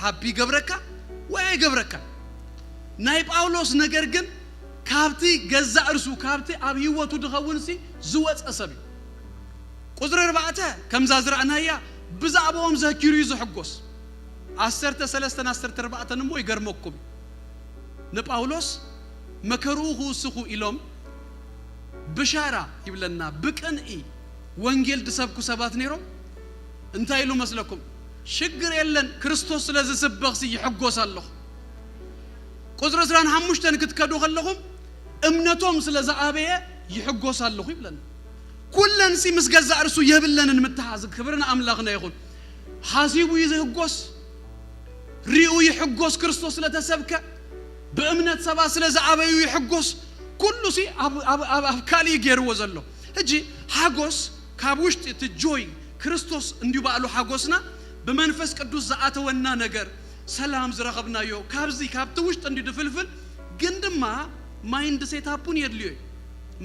ሃፒ ይገብረካ ወይ ኣይገብረካ። ናይ ጳውሎስ ነገር ግን ካብቲ ገዛእ ርእሱ ካብቲ ኣብ ህይወቱ ድኸውን ሲ ዝወፀ ሰብ እዩ። ቁፅሪ ኣርባዕተ ከምዛ ዝረእናያ ብዛዕባኦም ዘኪሩ እዩ ዝሕጎስ። ዓሰርተ ሰለስተን ዓሰርተ ኣርባዕተን እሞ ይገርመኩም እዩ። ንጳውሎስ መከርኡ ክውስኹ ኢሎም ብሻራ ይብለና ብቅንኢ ወንጌል ድሰብኩ ሰባት ነይሮም። እንታይ ኢሉ መስለኩም? ሽግር የለን ክርስቶስ ስለ ዝስበኽሲ ይሕጎስ ኣለኹ። ቁፅሪ ዕስራን ሓሙሽተን ክትከዱ ከለኹም እምነቶም ስለ ዝኣበየ ይሕጎስ ኣለኹ ይብለና። ኩለንሲ ምስ ገዛእ ርእሱ የብለንን ምትሓዝ። ክብሪ ንኣምላኽና ይኹን። ሓሲቡ እዩ ዝሕጎስ፣ ሪኡ ይሕጎስ፣ ክርስቶስ ስለተሰብከ ብእምነት ሰባት ስለ ዝኣበዩ ይሕጎስ። ኩሉ ሲ ኣብ ካልእ ገይርዎ ዘሎ። ሕጂ ሓጎስ ካብ ውሽጢ እቲ ጆይ ክርስቶስ እንዲዩ ባዕሉ ሓጎስና ብመንፈስ ቅዱስ ዝኣተወና ነገር ሰላም ዝረኸብናዮ ካብዚ ካብቲ ውሽጢ እንዲዩ ድፍልፍል። ግን ድማ ማይንድ ሴት ኣፑን የድልዮ እዩ።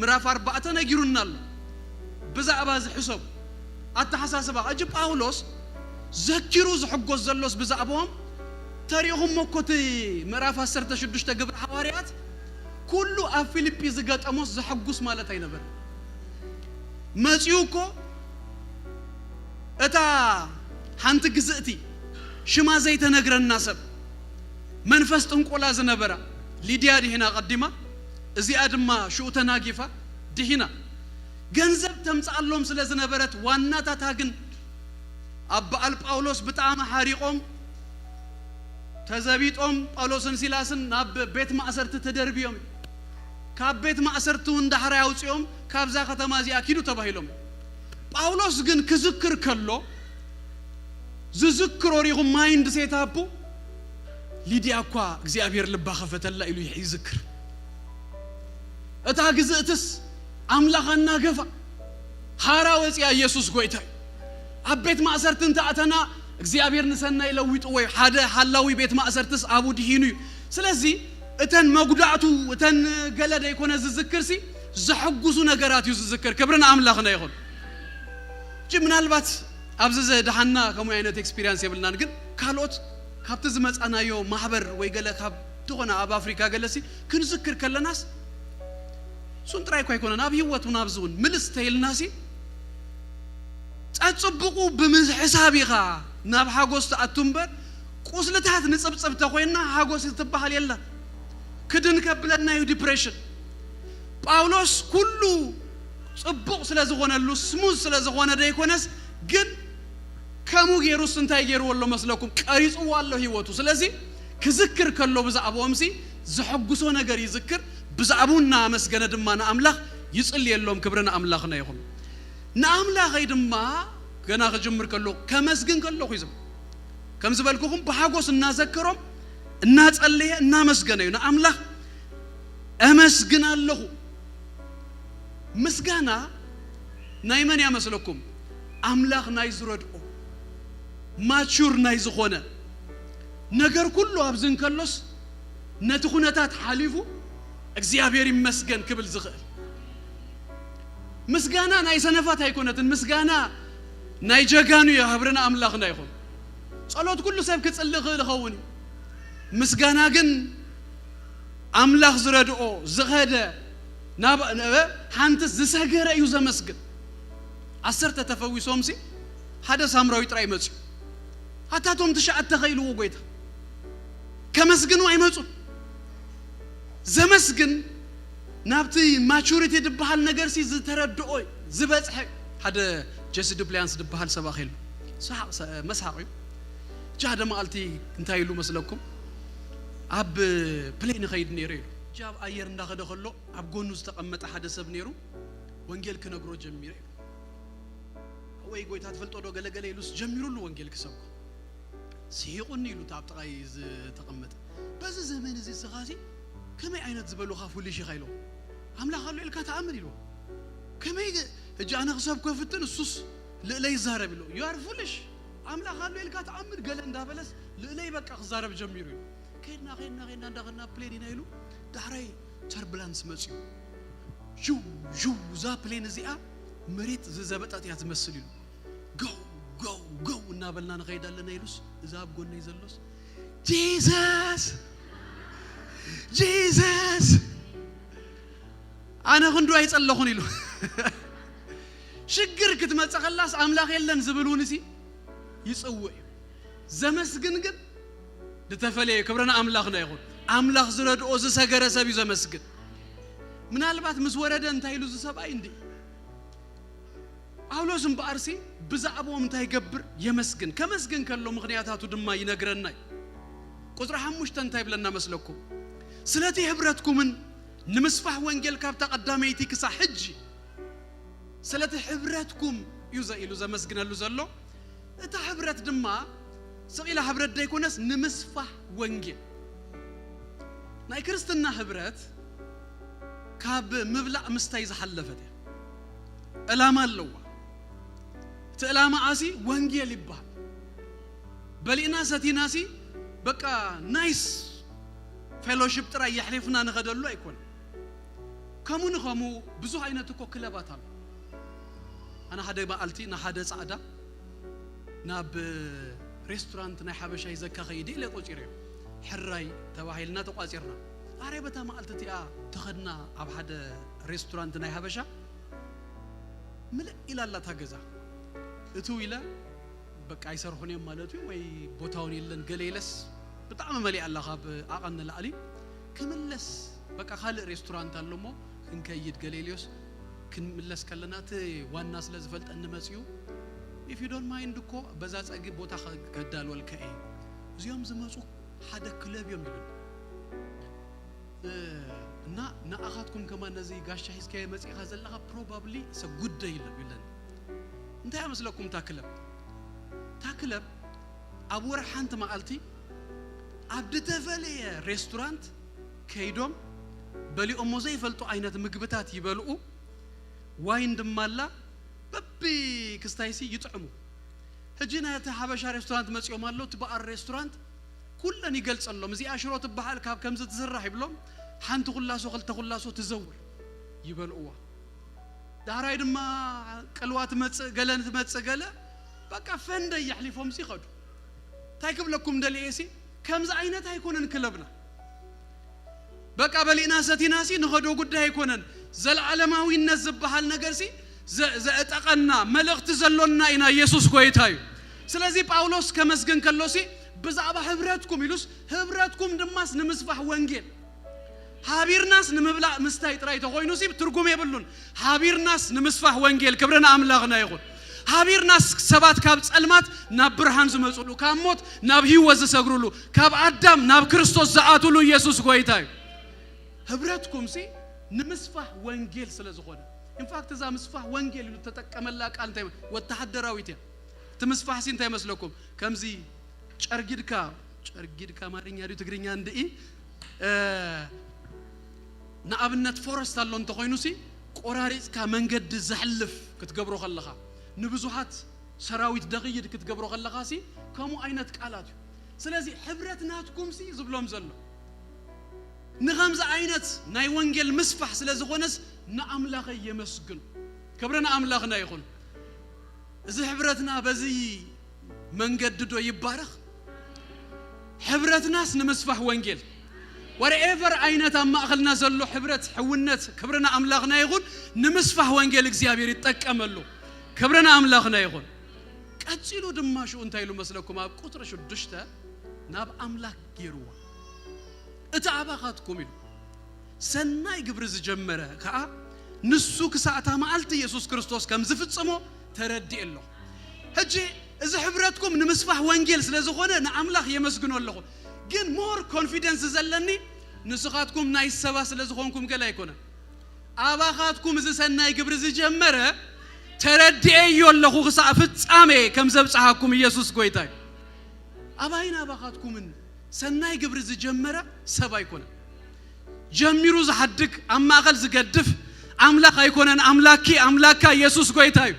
ምዕራፍ ኣርባዕተ ነጊሩና ኣሎ። ብዛዕባ እዚ ሕሰቡ። ኣተሓሳስባ ሕጂ ጳውሎስ ዘኪሩ ዝሕጎስ ዘሎስ ብዛዕባኦም ተሪእኹሞ እኮ እቲ ምዕራፍ ዓሰርተ ሽዱሽተ ግብሪ ሓዋርያት ኩሉ ኣብ ፊልጲ ዝገጠሞስ ዘሐጉስ ማለት ኣይነበረ። መጺኡ እኮ እታ ሓንቲ ግዝእቲ ሽማ ዘይተነግረና ሰብ መንፈስ ጥንቆላ ዝነበራ ሊድያ ድሒና ቀዲማ፣ እዚኣ ድማ ሽኡ ተናጊፋ ድሒና። ገንዘብ ተምጽኣሎም ስለ ዝነበረት ዋናታታ ግን ኣብ በዓል ጳውሎስ ብጣዕሚ ሓሪቖም ተዘቢጦም ጳውሎስን ሲላስን ናብ ቤት ማእሰርቲ ተደርብዮም። ካብ ቤት ማእሰርቲ እውን ዳሕራይ ኣውጺኦም ካብዛ ከተማ እዚኣ ኪዱ ተባሂሎም። ጳውሎስ ግን ክዝክር ከሎ ዝዝክሮ ሪኹም ማይንድ ሴት ኣፑ ሊድያ እኳ እግዚኣብሔር ልባ ከፈተላ ኢሉ ይዝክር። እታ ግዝእትስ ኣምላኽ ኣናገፋ ሃራ ወፂኣ ኢየሱስ ጎይታ እዩ። ኣብ ቤት ማእሰርቲ እንተኣተና እግዚኣብሔር ንሰናይ ለዊጡ ወይ ሓደ ሓላዊ ቤት ማእሰርትስ ኣብኡ ድሒኑ እዩ። ስለዚ እተን መጉዳእቱ እተን ገለ ደይኮነ ዝዝክርሲ ዘሐጉሱ ነገራት እዩ ዝዝክር። ክብሪ ንኣምላኽና ይኹን። እጂ ምናልባት ኣብዚ ዝደሓና ከምኡ ዓይነት ኤክስፒሪንስ የብልናን፣ ግን ካልኦት ካብቲ ዝመፃናዮ ማሕበር ወይ ገለ ካብ ዝኾነ ኣብ ኣፍሪካ ገለሲ ክንዝክር ከለናስ እሱን ጥራይ እኳ ኣይኮነን፣ ኣብ ህይወት እውን ኣብዚ እውን ምልስ ተይልናሲ ጸጽብቑ ብምሕሳብ ኢኻ ናብ ሓጎስ ትኣቱ እምበር፣ ቁስልታት ንጽብጽብ ተኾይንና ሓጎስ ትበሃል የላን። ክድን ከብለና እዩ ዲፕሬሽን። ጳውሎስ ኩሉ ጽቡቕ ስለ ዝኾነሉ፣ ስሙዝ ስለ ዝኾነ ደይኮነስ፣ ግን ከምኡ ገይሩስ እንታይ ገይርዎ ኣሎ መስለኩም? ቀሪጽዎ ኣሎ ህይወቱ። ስለዚ ክዝክር ከሎ ብዛዕባኦምሲ ዘሐጉሶ ነገር ይዝክር፣ ብዛዕባኡ እናኣመስገነ ድማ ንኣምላኽ ይጽልየሎም። ክብሪ ንኣምላኽና ይኹን። ንኣምላኸይ ድማ ገና ክጅምር ከሎ ከመስግን ከለኹ እዩ ዝብል። ከም ዝበልኩኹም ብሓጎስ እናዘከሮም እናጸለየ እናመስገነ እዩ ንኣምላኽ እመስግን ኣለኹ። ምስጋና ናይ መን እያ መስለኩም? ኣምላኽ ናይ ዝረድኦ ማቹር ናይ ዝኾነ ነገር ኩሉ ኣብዚ እንከሎስ ነቲ ኩነታት ሓሊፉ እግዚኣብሔር ይመስገን ክብል ዝኽእል። ምስጋና ናይ ሰነፋት ኣይኮነትን። ምስጋና ናይ ጀጋኑ እዩ። ክብሪ ንኣምላኽና ይኹን። ጸሎት ኩሉ ሰብ ክጽሊ ይኽእል ይኸውን እዩ። ምስጋና ግን ኣምላኽ ዝረድኦ ዝኸደ ናብ ነበ ሓንቲ ዝሰገረ እዩ ዘመስግን። ዓሰርተ ተፈዊሶምሲ ሓደ ሳምራዊ ጥራይ መጽዩ። ኣታቶም ትሽዓተ ኸኢልዎ ጎይታ ከመስግኑ ኣይመጹን። ዘመስግን ናብቲ ማቹሪቲ ዝበሃል ነገርሲ ዝተረድኦ እዩ ዝበጽሐ እዩ። ሓደ ጀሲ ዱፕሊያንስ ዝበሃል ሰብኣኽ የሉ ሰሓቕ- ሰ- መስሓቕ እዩ። እጂ ሓደ መዓልቲ እንታይ ኢሉ መስለኩም? ኣብ ፕሌን ይኸይድ ነይሩ ኢሉ። እጂ ኣብ ኣየር እንዳኸደ ከሎ ኣብ ጎኑ ዝተቐመጠ ሓደ ሰብ ነይሩ። ወንጌል ክነግሮ ጀሚረ ኢሉ። ኣብኡ ወይ ጎይታ ትፈልጦ ዶ ገለገለ ኢሉስ ጀሚሩሉ ወንጌል ክሰብኮ። ስሒቑኒ ኢሉ እታ ኣብ ጥቓይ ዝተቐመጠ። በዚ ዘመን እዚ ስኻ ሲ ከመይ ዓይነት ዝበሉኻ ፉሊሽ ኢኻ ኢሎ። ኣምላኽ ኣሎ ኢልካ ተኣምን ኢሎ። ከመይ ገ-፣ ሕጂ ኣነ ክሰብኮ ፍትን እሱስ ልእለይ ይዛረብ ኢሎ። You are foolish። ኣምላኽ ኣሎ ኢልካ ተኣምን ገለ እንዳበለስ ልእለይ በቃ ክዛረብ ጀሚሩ እዩ። ከይድና ከይድና ከይድና እንዳኸድና ፕሌን ኢና ኢሉ ዳሕራይ ተርብላንስ መፅዩ። ዥው ዥው እዛ ፕሌን እዚኣ መሬት ዝዘበጠት እያ ትመስል ኢሉ። ጎው ጎው ጎው እናበልና ንኸይድ ኣለና ኢሉስ እዛ ኣብ ጎነይ ዘሎስ ጂሰስ ጂሰስ ኣነ ክንዱ ኣይጸለኹን ኢሉ። ሽግር ክትመጽእ ከላስ ኣምላኽ የለን ዝብል እውን ሲ ይጽውዕ እዩ። ዘመስግን ግን ዝተፈለየ ክብርና ኣምላኽና ይኹን። ኣምላኽ ዝረድኦ ዝሰገረ ሰብ እዩ ዘመስግን። ምናልባት ምስ ወረደ እንታይ ኢሉ እዚ ሰብኣይ እንዲ ጳውሎስ እምበኣርሲ ብዛዕባኦም እንታይ ይገብር? የመስግን። ከመስግን ከሎ ምኽንያታቱ ድማ ይነግረና እዩ። ቁጽሪ ሓሙሽተ እንታይ ይብለና መስለኩም? ስለቲ ሕብረትኩምን ንምስፋሕ ወንጌል ካብታ ቀዳመይቲ ክሳዕ ሕጂ ስለቲ ሕብረትኩም እዩ ዘ-፣ ኢሉ ዘመስግነሉ ዘሎ። እታ ሕብረት ድማ ስቕ ኢላ ሕብረት ደይኮነስ ንምስፋሕ ወንጌል። ናይ ክርስትና ሕብረት ካብ ምብላዕ ምስታይ ዝሓለፈት እያ። ዕላማ ኣለዋ። እቲ ዕላማ ኣሲ ወንጌል ይበሃል። በሊእና ሰቲናሲ በቃ ናይስ ፌሎሺፕ ጥራይ የሕሊፍና ንኸደሉ ኣይኮነን። ከምኡ ንኸምኡ ብዙሕ ዓይነት እኮ ክለባት ኣሎ። ኣነ ሓደ መዓልቲ ንሓደ ጻዕዳ ናብ ሬስቶራንት ናይ ሓበሻ ይዘካ ኸይደ ኢለ ቆጺረዮ። ሕራይ ተባሂልና ተቋጺርና። ኣረ በታ መዓልቲ እቲኣ ተኸድና ኣብ ሓደ ሬስቶራንት ናይ ሓበሻ ምልእ ኢላ ኣላ እታ ገዛ። እትው ኢለ በቃ ኣይሰርሑን እዮም ማለት እዩ ወይ ቦታውን የለን ገለ ኢለስ ብጣዕሚ መሊኣ ኣላ ካብ ዓቐን ንላዕሊ። ክምለስ በቃ ካልእ ሬስቶራንት ኣሎ እሞ ክንከይድ ገለ ኢለዮስ ክንምለስ ከለና እቲ ዋና ስለ ዝፈልጠኒ መፅዩ if you don't mind እኮ በዛ ፀጊ ቦታ ከ-፣ ከዳልወልካ እየ። እዚኦም ዝመፁ ሓደ ክለብ እዮም ኢሉኒ። እ፣ እና ንኣኻትኩም ከማን ነዚ ጋሻ ሒዝካዮ መጺእኻ ዘለኻ ፕሮባብሊ ሰ ጉደይ ኢሎም ይብለኒ። እንታይ ይመስለኩም እታ ክለብ? እታ ክለብ ኣብ ወርሒ ሓንቲ መዓልቲ ኣብ ዝተፈለየ ሬስቶራንት ከይዶም በሊኦሞ ዘይፈልጡ ዓይነት ምግብታት ይበልኡ፣ ዋይን ድማ ኣላ በቢ ክስታይሲ ይጥዕሙ። ሕጂ ናይቲ ሓበሻ ሬስቶራንት መጺኦም ኣለዉ፣ እቲ በኣር ሬስቶራንት ኩለን ይገልጸሎም። እዚኣ ሽሮ ትበሃል ካብ ከምዚ ትስራሕ ይብሎም፣ ሓንቲ ኩላሶ ክልተ ኩላሶ ትዘውር ይበልእዋ። ዳሕራይ ድማ ቅልዋ ትመጽእ፣ ገለ ትመጽእ፣ ገለ በቃ ፈንደይ የሕሊፎምሲ ይኸዱ። እንታይ ክብለኩም ደልየ ሲ ከምዚ ዓይነት ኣይኮነን ክለብና። በቃ በሊእና ሰቲናሲ ንኸዶ ጉዳይ ኣይኮነን። ዘለዓለማዊነት ዝበሃል ነገርሲ ዘ-፣ ዘእጠቐና መልእኽቲ ዘሎና ኢና። ኢየሱስ ጎይታ እዩ። ስለዚ ጳውሎስ ከመስግን ከሎሲ ብዛዕባ ሕብረትኩም ኢሉስ፣ ሕብረትኩም ድማስ ንምስፋሕ ወንጌል። ሃቢርናስ ንምብላዕ ምስታይ ጥራይ ተኾይኑሲ ትርጉም የብሉን። ሃቢርናስ ንምስፋሕ ወንጌል። ክብሪ ንኣምላኽና ይኹን። ሃቢርናስ ሰባት ካብ ጸልማት ናብ ብርሃን ዝመጽሉ፣ ካብ ሞት ናብ ህይወት ዝሰግርሉ፣ ካብ ኣዳም ናብ ክርስቶስ ዝኣትሉ ኢየሱስ ጎይታ እዩ። ህብረትኩም ሲ ንምስፋሕ ወንጌል ስለ ዝኾነ። ኢንፋክት እዛ ምስፋሕ ወንጌል ኢሉ ተጠቀመላ ቃል እንታይ ወተሃደራዊት እያ። እቲ ምስፋሕ ሲ እንታይ መስለኩም? ከምዚ ጨርጊድካ፣ ጨርጊድካ ኣማርኛ ድዩ ትግርኛ እንድኢ፣ እ፣ ንኣብነት ፎረስት ኣሎ እንተኾይኑ ሲ ቆራሪጽካ መንገዲ ዘሕልፍ ክትገብሮ ከለኻ፣ ንብዙሓት ሰራዊት ደኽይድ ክትገብሮ ከለኻ ሲ ከምኡ ዓይነት ቃላት እዩ። ስለዚ ሕብረት ናትኩም ሲ ዝብሎም ዘሎ ንኸምዚ ዓይነት ናይ ወንጌል ምስፋሕ ስለ ዝኾነስ ንኣምላኸይ የመስግኑ። ክብሪ ንኣምላኽና ይኹን። እዚ ሕብረትና በዚ መንገዲ ዶ ይባረኽ? ሕብረትናስ ንምስፋሕ ወንጌል፣ ወርኤቨር ዓይነት ኣብ ማእኸልና ዘሎ ሕብረት፣ ሕውነት፣ ክብሪ ንኣምላኽና ይኹን፣ ንምስፋሕ ወንጌል እግዚኣብሔር ይጠቀመሉ። ክብሪ ንኣምላኽና ይኹን። ቀጺሉ ድማ ሽኡ እንታይ ኢሉ መስለኩም? ኣብ ቁጽሪ ሽዱሽተ ናብ ኣምላኽ ገይርዋ። እቲ ኣባኻትኩም ኢሉ ሰናይ ግብሪ ዝጀመረ ከኣ ንሱ ክሳዕ እታ መዓልቲ የሱስ ክርስቶስ ከም ዝፍጽሞ ተረዲኤ ኣለኹ። ሕጂ እዚ ሕብረትኩም ንምስፋሕ ወንጌል ስለ ዝኾነ ንኣምላኽ የመስግኖ ኣለኹ። ግን ሞር ኮንፊደንስ ዘለኒ ንስኻትኩም ናይ ሰባ ስለ ዝኾንኩም ገለ ኣይኮነን። ኣባኻትኩም እዚ ሰናይ ግብሪ ዝጀመረ ተረዲኤዮ ኣለኹ ክሳዕ ፍጻሜ ከም ዘብጽሓኩም ኢየሱስ ጎይታ እዩ። ኣባይን ኣባኻትኩምን ሰናይ ግብሪ ዝጀመረ ሰብ ኣይኮነን። ጀሚሩ ዝሓድግ ኣብ ማእኸል ዝገድፍ ኣምላኽ ኣይኮነን። ኣምላኪ ኣምላካ ኢየሱስ ጎይታ እዩ።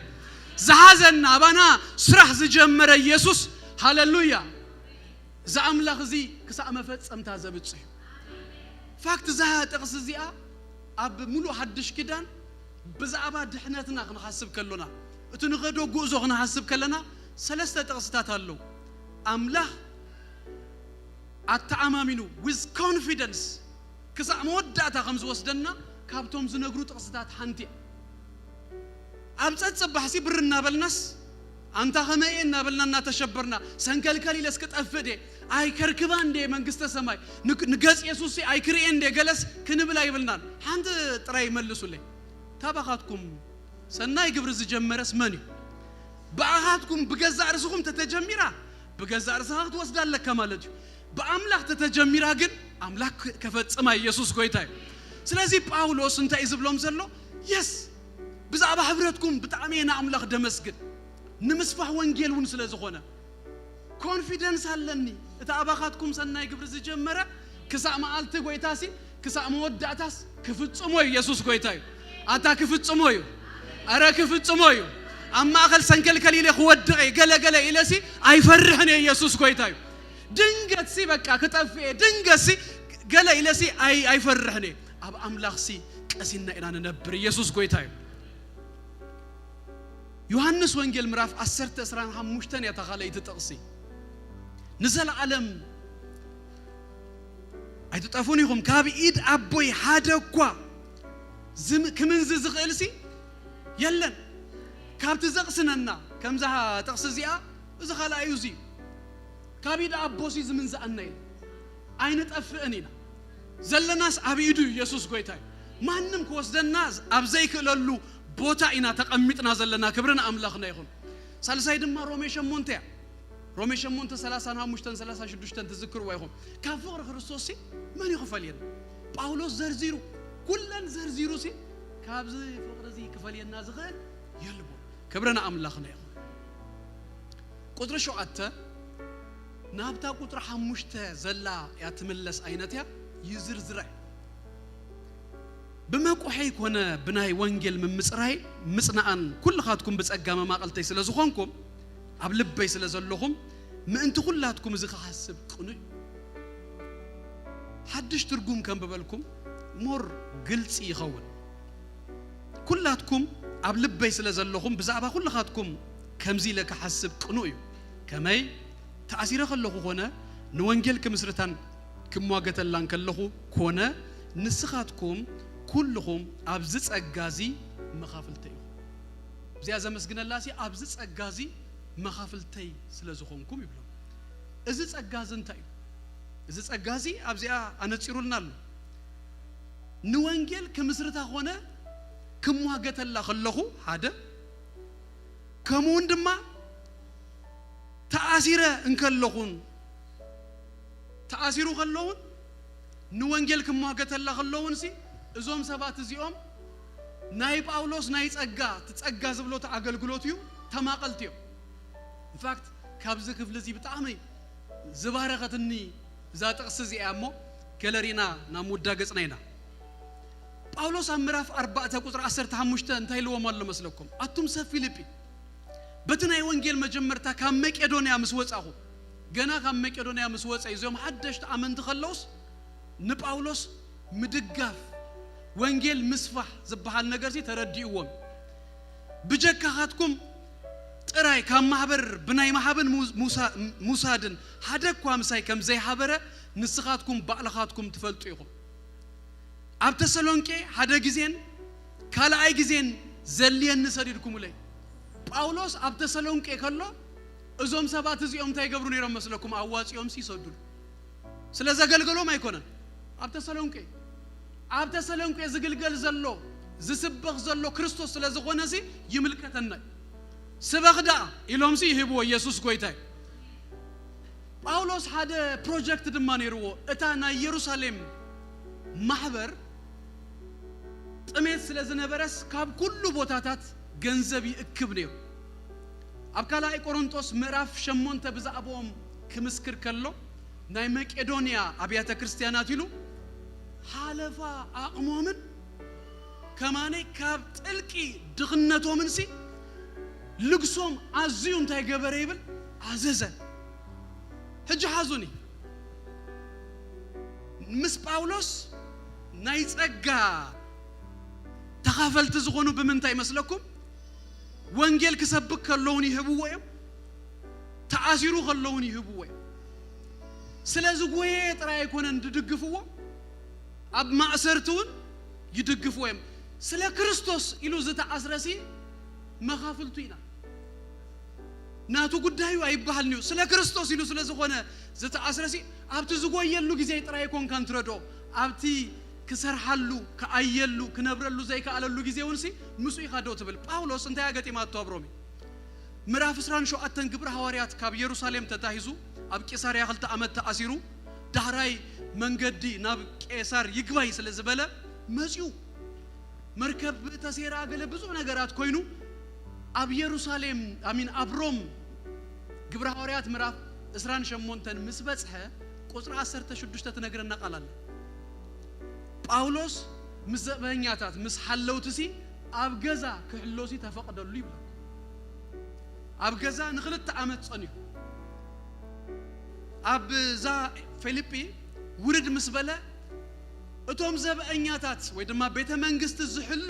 ዝሓዘና ኣባና ስራሕ ዝጀመረ ኢየሱስ፣ ሃለሉያ። እዚ ኣምላኽ እዚ ክሳዕ መፈጸምታ ዘብጽሕ እዩ። ፋክት እዛ ጥቕሲ እዚኣ ኣብ ምሉእ ሓድሽ ኪዳን ብዛዕባ ድሕነትና ክንሓስብ ከሎና፣ እቲ ንኸዶ ጉዕዞ ክንሓስብ ከለና ሰለስተ ጥቕስታት ኣለዉ። ኣምላኽ ኣተኣማሚኑ with confidence ክሳዕ መወዳእታ ከም ዝወስደና ካብቶም ዝነግሩ ጥቕስታት ሓንቲ እያ። ኣብ ጸጽባሕሲ ብር እናበልናስ ኣንታ ኸመይ እየ እናበልና እናተሸበርና ሰንከልከል ኢለስ ክጠፍእ ደ ኣይከርክባን ደ መንግስተ ሰማይ ንግ- ንገጽ የሱስ ኣይክርእየን ደ ገለስ ክንብል ኣይብልናን። ሓንቲ ጥራይ መልሱለይ። ታባኻትኩም ሰናይ ግብሪ ዝጀመረስ መን እዩ? ብኣኻትኩም ብገዛእ ርእስኹም ተተጀሚራ ብገዛእ ርእስኻ ክትወስዳ ኣለካ ማለት እዩ። ብኣምላኽ ተተጀሚራ ግን ኣምላኽ ከፈጽማ ኢየሱስ ጎይታ እዩ። ስለዚ ጳውሎስ እንታይ እዩ ዝብሎም ዘሎ? የስ ብዛዕባ ሕብረትኩም ብጣዕሚ እየ ንኣምላኽ ደመስግን፣ ንምስፋሕ ወንጌል እውን ስለ ዝኾነ ኮንፊደንስ ኣለኒ። እቲ ኣባኻትኩም ሰናይ ግብሪ ዝጀመረ ክሳእ መዓልቲ ጎይታሲ ክሳእ መወዳእታስ ክፍጽሞ እዩ። ኢየሱስ ጎይታ እዩ። ኣታ ክፍጽሞ እዩ። ኣረ ክፍጽሞ እዩ። ኣብ ማእኸል ሰንከልከል ኢለ ክወድቕ እየ ገለ ገለ ኢለሲ ኣይፈርሕን እየ። ኢየሱስ ጎይታ እዩ። ድንገትሲ በቃ ክጠፍእ እየ ድንገትሲ ገለ ኢለሲ ኣይ- ኣይፈርሕን እየ። ኣብ ኣምላኽሲ ቀሲና ኢና ንነብር። ኢየሱስ ጎይታ እዩ። ዮሃንስ ወንጌል ምዕራፍ ዓሰርተ ዕስራን ሓሙሽተን እያ እታ ካልኣይቲ ጥቕሲ። ንዘለዓለም ኣይትጠፉን ኢኹም፣ ካብ ኢድ ኣቦይ ሓደ እኳ ዝም- ክምንዚ ዝኽእልሲ የለን። ካብቲ ዘቕስነና ከምዛ ጥቕሲ እዚኣ እዚ ካልኣዩ እዚ እዩ። ካብ ኢድ ኣቦሲ ዝምንዝኣና የለን። ኣይንጠፍእን ኢና። ዘለናስ ኣብ ኢዱ ኢየሱስ ጎይታ እዩ። ማንም ክወስደና ኣብ ዘይክእለሉ ቦታ ኢና ተቐሚጥና ዘለና። ክብሪ ንኣምላኽና ይኹን። ሳልሳይ ድማ ሮሜ ሸሞንተ እያ። ሮሜ ሸሞንተ ሰላሳን ሓሙሽተን ሰላሳ ሽዱሽተን ትዝክርዋ ኢኹም። ካብ ፍቕሪ ክርስቶስ ሲ መን እዩ ክፈልየና? ጳውሎስ ዘርዚሩ ኩለን ዘርዚሩ ሲ ካብዚ ፍቕሪ እዚ ክፈልየና ዝኽእል የልቦን። ክብሪ ንኣምላኽና ይኹን። ቁጽሪ ሸውዓተ ናብታ ቁጽሪ ሓሙሽተ ዘላ እያ ትምለስ ዓይነት እያ። ይዝርዝራ እዩ። ብመቁሐይ ኮነ ብናይ ወንጌል ምምጽራይ ምጽናኣን ኩልኻትኩም ብጸጋ መማቐልተይ ስለ ዝኾንኩም ኣብ ልበይ ስለ ዘለኹም ምእንቲ ኩላትኩም እዚ ክሓስብ ቅኑዕ እዩ። ሓድሽ ትርጉም ከንብበልኩም ሞር ግልጺ ይኸውን። ኩላትኩም ኣብ ልበይ ስለ ዘለኹም ብዛዕባ ኩልኻትኩም ከምዚ ኢለ ክሓስብ ቅኑእ እዩ። ከመይ ተኣሲረ ከለኹ ኮነ ንወንጌል ክምስርታን ክሟገተላን ከለኹ ኮነ ንስኻትኩም ኩልኹም ኣብዚ ጸጋ እዚ መኻፍልተይ ኢኹም። እዚኣ ዘመስግነላ ሲ ኣብዚ ጸጋ እዚ መኻፍልተይ ስለ ዝኾንኩም ይብሎም። እዚ ጸጋ እዚ እንታይ እዩ? እዚ ጸጋ እዚ ኣብዚኣ ኣነጺሩልና ኣሎ። ንወንጌል ክምስርታ ኾነ ክሟገተላ ከለኹ ሓደ ከምኡውን ድማ ተኣሲረ እንከለኹን ተኣሲሩ ከለውን ንወንጌል ክሟገተላ ከለውን ሲ እዞም ሰባት እዚኦም ናይ ጳውሎስ ናይ ጸጋ እቲ ጸጋ ዝብሎ እቲ ኣገልግሎት እዩ ተማቐልቲ እዮም። ኢንፋክት ካብዚ ክፍሊ እዚ ብጣዕሚ ዝባረኸትኒ እዛ ጥቕሲ እዚኣ እሞ ገለሪና ናብ ምውዳ ገጽና ኢና። ጳውሎስ ኣብ ምዕራፍ ኣርባዕተ ቁጽሪ ዓሰርተ ሓሙሽተ እንታይ ኢልዎም ኣሎ መስለኩም? ኣቱም ሰብ ፊልጲ በቲ ናይ ወንጌል መጀመርታ ካብ መቄዶንያ ምስ ወጻኹ ገና ካብ መቄዶንያ ምስ ወጸ እዩ እዚኦም ሓደሽቲ ኣመንቲ ከለውስ ንጳውሎስ ምድጋፍ ወንጌል ምስፋሕ ዝበሃል ነገርሲ ተረዲእዎም። ብጀካኻትኩም ጥራይ ካብ ማሕበር ብናይ ማሕበን ሙሳድን ሓደ እኳ ምሳይ ከም ዘይሓበረ ንስኻትኩም ባዕልኻትኩም ትፈልጡ ኢኹም። ኣብ ተሰሎንቄ ሓደ ግዜን ካልኣይ ግዜን ዘልየኒ ሰዲድኩምለይ። ጳውሎስ ኣብ ተሰሎንቄ ከሎ እዞም ሰባት እዚኦም እንታይ ይገብሩ ነይሮም መስለኩም? ኣዋፂኦም ይሰዱሉ። ስለ ዘገልገሎም ኣይኮነን። ኣብ ተሰሎንቄ ኣብ ተሰሎንቄ ዝግልገል ዘሎ ዝስበኽ ዘሎ ክርስቶስ ስለ ዝኾነ ሲ ይምልከተና እዩ። ስበኽ ደኣ ኢሎም ሲ ይህብዎ። ኢየሱስ ጎይታ እዩ። ጳውሎስ ሓደ ፕሮጀክት ድማ ነይርዎ። እታ ናይ ኢየሩሳሌም ማሕበር ጥሜት ስለ ዝነበረስ ካብ ኩሉ ቦታታት ገንዘብ ይእክብ ነይሩ። ኣብ ካልኣይ ቆሮንጦስ ምዕራፍ ሸሞንተ ብዛዕባኦም ክምስክር ከሎ፣ ናይ መቄዶንያ ኣብያተ ክርስቲያናት ኢሉ ሓለፋ ኣቕሞምን ከማነይ ካብ ጥልቂ ድኽነቶምንሲ ልግሶም ኣዝዩ እንታይ ገበረ ይብል? ኣዘዘ። ሕጂ ሓዙኒ፣ ምስ ጳውሎስ ናይ ጸጋ ተኻፈልቲ ዝኾኑ ብምንታይ ይመስለኩም? ወንጌል ክሰብክ ከለውን ይህብዎ እዮም፣ ተኣሲሩ ከለውን ይህብዎ እዮም። ስለ ዝጎየ ጥራይ ኣይኮነን ዝድግፍዎ፣ ኣብ ማእሰርቲ እውን ይድግፍዎ እዮም። ስለ ክርስቶስ ኢሉ ዝተኣስረሲ መኻፍልቱ ኢና። ናቱ ጉዳዩ ኣይበሃልን እዩ። ስለ ክርስቶስ ኢሉ ስለ ዝኾነ ዝተኣስረሲ ኣብቲ ዝጎየሉ ግዜ ጥራይ ኣይኮንካን ትረድኦ፣ ኣብቲ ክሰርሓሉ፣ ክኣየሉ፣ ክነብረሉ ዘይከኣለሉ ግዜ እውን ሲ ምስኡ ኢኻ ዶ ትብል? ጳውሎስ እንታይ ኣገጢማቶ ኣብ ሮሜ? ምዕራፍ ዕስራን ሸውዓተን ግብሪ ሃዋርያት ካብ የሩሳሌም ተታሂዙ ኣብ ቂሳርያ ክልተ ዓመት ተኣሲሩ ዳሕራይ መንገዲ ናብ ቄሳር ይግባይ ስለ ዝበለ መጺኡ። መርከብ ተሴራ ገለ ብዙሕ ነገራት ኮይኑ ኣብ የሩሳሌም፣ ኣሚን፣ ኣብ ሮም ግብሪ ሃዋርያት ምዕራፍ ዕስራን ሸሞንተን ምስ በጽሐ ቁጽሪ ዓሰርተ ሽዱሽተ ትነግረና ቃል ኣለ። ጳውሎስ ምስ ዘበኛታት ምስ ሓለውትሲ ኣብ ገዛ ክሕሎሲ ተፈቕደሉ ይብለኩም። ኣብ ገዛ ንኽልተ ዓመት ጸኒሑ። ኣብዛ ፊልጲ ውርድ ምስ በለ እቶም ዘብአኛታት ወይ ድማ ቤተ መንግስቲ ዝሕሉ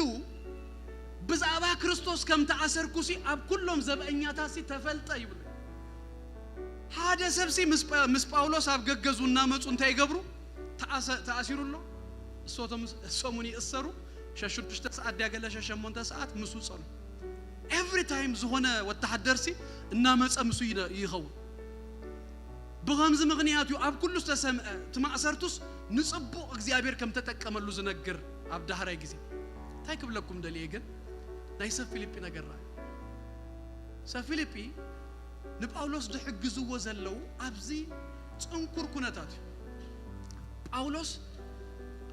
ብዛዕባ ክርስቶስ ከም ተኣሰርኩሲ ኣብ ኩሎም ዘብአኛታትሲ ተፈልጠ ይብሉ። ሓደ ሰብሲ ምስ ጳ-፣ ምስ ጳውሎስ ኣብ ገገዙ እናመፁ እንታይ ይገብሩ? ተኣሰ-፣ ተኣሲሩ ኣሎ። እሶቶም፣ እሶም እውን ይእሰሩ። ሸሽዱሽተ ሰዓት ድያ ገለ ሸሸሞንተ ሰዓት ምስኡ ጸኑ። ኤቭሪ ታይም ዝኾነ ወተሓደርሲ እናመፀ ምስኡ ይነ-፣ ይኸውን። ብኸምዚ ምኽንያት እዩ ኣብ ኩሉ ዝተሰምዐ። እቲ ማእሰርቱስ ንጽቡቕ እግዚኣብሔር ከም ተጠቀመሉ ዝነግር ኣብ ዳሕራይ ግዜ። እንታይ ክብለኩም ደልየ ግን፣ ናይ ሰብ ፊልጲ ነገር ረኣዩ። ሰብ ፊልጲ ንጳውሎስ ዝሕግዝዎ ዘለዉ ኣብዚ ጽንኩር ኩነታት እዩ። ጳውሎስ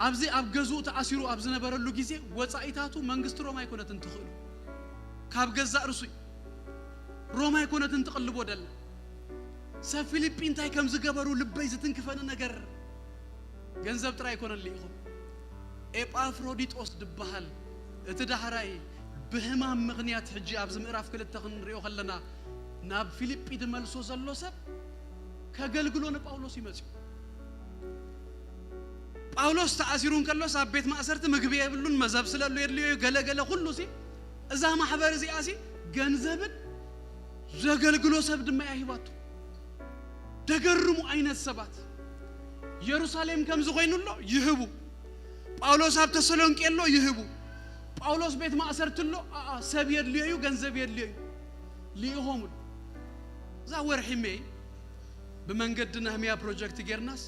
ኣብዚ ኣብ ገዝኡ ተኣሲሩ ኣብ ዝነበረሉ ግዜ ወጻኢታቱ መንግስቲ ሮም ኣይኮነትን ትኽእሉ። ካብ ገዛእ ርእሱ እዩ። ሮም ኣይኮነትን ትቕልቦ ደላ። ሰብ ፊልጲ እንታይ ከም ዝገበሩ ልበይ ዝትንክፈኒ ነገር ገንዘብ ጥራይ ኣይኮነን ልኢኹም። ኤጳፍሮዲጦስ ድበሃል እቲ ዳሕራይ ብህማም ምኽንያት ሕጂ ኣብዚ ምዕራፍ ክልተ ክንሪኦ ከለና ናብ ፊልጲ ድመልሶ ዘሎ ሰብ ከገልግሎ ንጳውሎስ ይመጽኡ። ጳውሎስ ተኣሲሩ እንከሎስ ኣብ ቤት ማእሰርቲ ምግቢ የብሉን፣ መዘብ ስለሉ የድልዮ እዩ፣ ገለ ገለ ኩሉ ሲ እዛ ማሕበር እዚኣ ሲ ገንዘብን ዘገልግሎ ሰብ ድማ እያ ሂባቶ። ደገርሙ ዓይነት ሰባት። የሩሳሌም ከምዚ ኮይኑ ኣሎ ይህቡ። ጳውሎስ ኣብ ተሰሎንቄ ኣሎ ይህቡ። ጳውሎስ ቤት ማእሰርቲ ኣሎ፣ ኣኣ፣ ሰብ የድልዮ እዩ፣ ገንዘብ የድልዮ እዩ። ልኢኾምሉ። እዛ ወርሒ ሜይ ብመንገዲ ነህምያ ፕሮጀክት ጌርናስ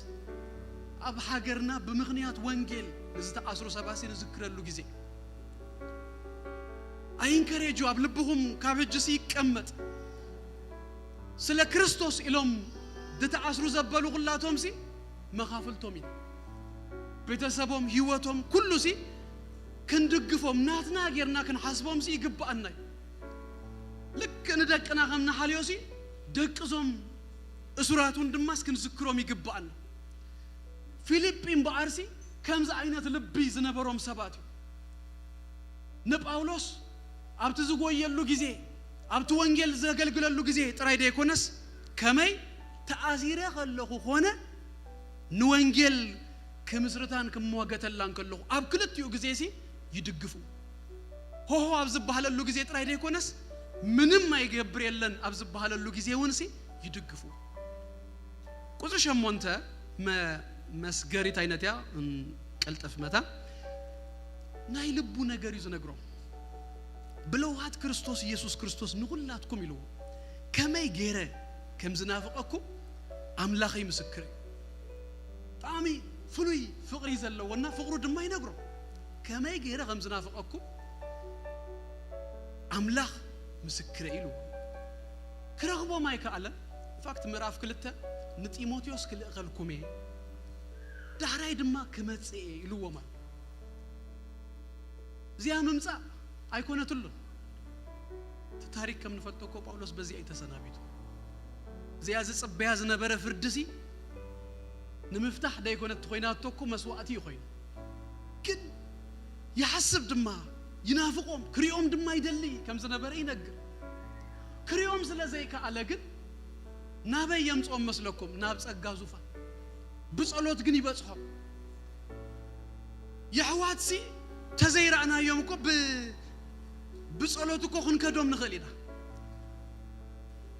ኣብ ሃገርና ብምኽንያት ወንጌል ንዝተኣስሩ ሰባሲ ንዝክረሉ ግዜ። ኣይንከሬጁ ኣብ ልብኹም ካብ ሕጅሲ ይቀመጥ። ስለ ክርስቶስ ኢሎም ዝተኣስሩ ዘበሉ ኩላቶምሲ መኻፍልቶም ኢና። ቤተሰቦም፣ ህይወቶም፣ ኩሉሲ ክንድግፎም ናትና ጌርና ክንሓስቦምሲ ይግብኣና እዩ። ልክ ንደቅና ከም ንሓልዮሲ ደቅዞም እሱራት እውን ድማስ ክንዝክሮም ይግብኣና። ፊልጲ እምበኣርሲ ከምዚ ዓይነት ልቢ ዝነበሮም ሰባት እዩ። ንጳውሎስ ኣብቲ ዝጎየሉ ግዜ፣ ኣብቲ ወንጌል ዘገልግለሉ ግዜ ጥራይ ደይኮነስ፣ ከመይ ተኣሲረ ከለኹ ኾነ ንወንጌል ክምስርታን ክሟገተላን ከለኹ፣ ኣብ ክልቲኡ ግዜሲ ይድግፉ። ሆሆ ኣብ ዝበሃለሉ ግዜ ጥራይ ደይኮነስ፣ ምንም ኣይገብር የለን ኣብ ዝበሃለሉ ግዜ እውን ሲ ይድግፉ። ቁጽሪ ሸሞንተ መ-፣ መስገሪት ዓይነት እያ፣ እም፣ ቀልጠፍ መታ። ናይ ልቡ ነገር እዩ ዝነግሮም። ብለውሃት ክርስቶስ ኢየሱስ ክርስቶስ ንኹላትኩም ኢልዎ። ከመይ ገይረ ከም ዝናፍቐኩም ኣምላኸይ ምስክር እዩ። ብጣዕሚ ፍሉይ ፍቕሪ ዘለዎና ፍቕሩ ድማ ይነግሮ። ከመይ ገይረ ከም ዝናፍቐኩም ኣምላኽ ምስክረ ኢልዎ። ክረኽቦም ኣይከኣለን። ኢንፋክት ምዕራፍ ክልተ ንጢሞቴዎስ ክልእኸልኩም እየ፣ ዳሕራይ ድማ ክመጽእ እየ ኢልዎም ኣሎ። እዚኣ ምምጻእ ኣይኮነትሉን። እቲ ታሪክ ከም ንፈልጦ እኮ ጳውሎስ በዚኣ እዩ ተሰናቢቱ። እዚኣ ዝጽበያ ዝነበረ ፍርድሲ ንምፍታሕ ደይኮነት ኮይናቶ እኮ መስዋእቲ እዩ ኮይኑ። ግን ይሓስብ ድማ ይናፍቖም፣ ክሪኦም ድማ ይደሊ ከም ዝነበረ ይነግር። ክሪኦም ስለ ዘይከኣለ ግን ናበይ የምጽኦም መስለኩም? ናብ ጸጋ ዙፋን። ብጸሎት ግን ይበጽሖም። የሕዋትሲ ተዘይረኣናዮም እኮ ብ-፣ ብጸሎት እኮ ክንከዶም ንኽእል ኢና።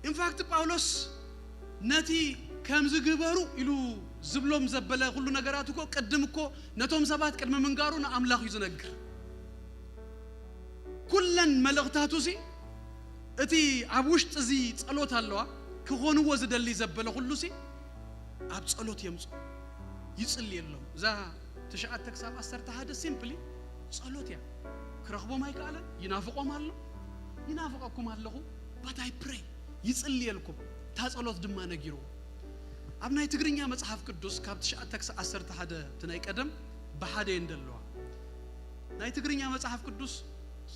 ኢንፋክት ጳውሎስ ነቲ ከምዚ ግበሩ ኢሉ ዝብሎም ዘበለ ኩሉ ነገራት እኮ ቅድም እኮ ነቶም ሰባት ቅድሚ ምንጋሩ ንኣምላኽ እዩ ዝነግር። ኩለን መልእኽታቱ ሲ እቲ ኣብ ውሽጢ እዚ ጸሎት ኣለዋ ክኾንዎ ዝደሊ ዘበለ ኩሉ ሲ ኣብ ጸሎት የምጽኦ፣ ይጽልየሎም። እዛ ትሽዓተ ክሳብ ዓሰርተ ሓደ ሲምፕሊ ጸሎት እያ። ክረኽቦም ኣይከኣለን፣ ይናፍቖም ኣሎ። ይናፍቐኩም ኣለኹ፣ but I pray፣ ይጽልየልኩም። እታ ጸሎት ድማ ነጊርዎ። ኣብ ናይ ትግርኛ መጽሓፍ ቅዱስ ካብ ትሽዓተ ክሳብ ዓሰርተ ሓደ እቲ ናይ ቀደም ብሓደ እየን ዘለዋ። ናይ ትግርኛ መጽሓፍ ቅዱስ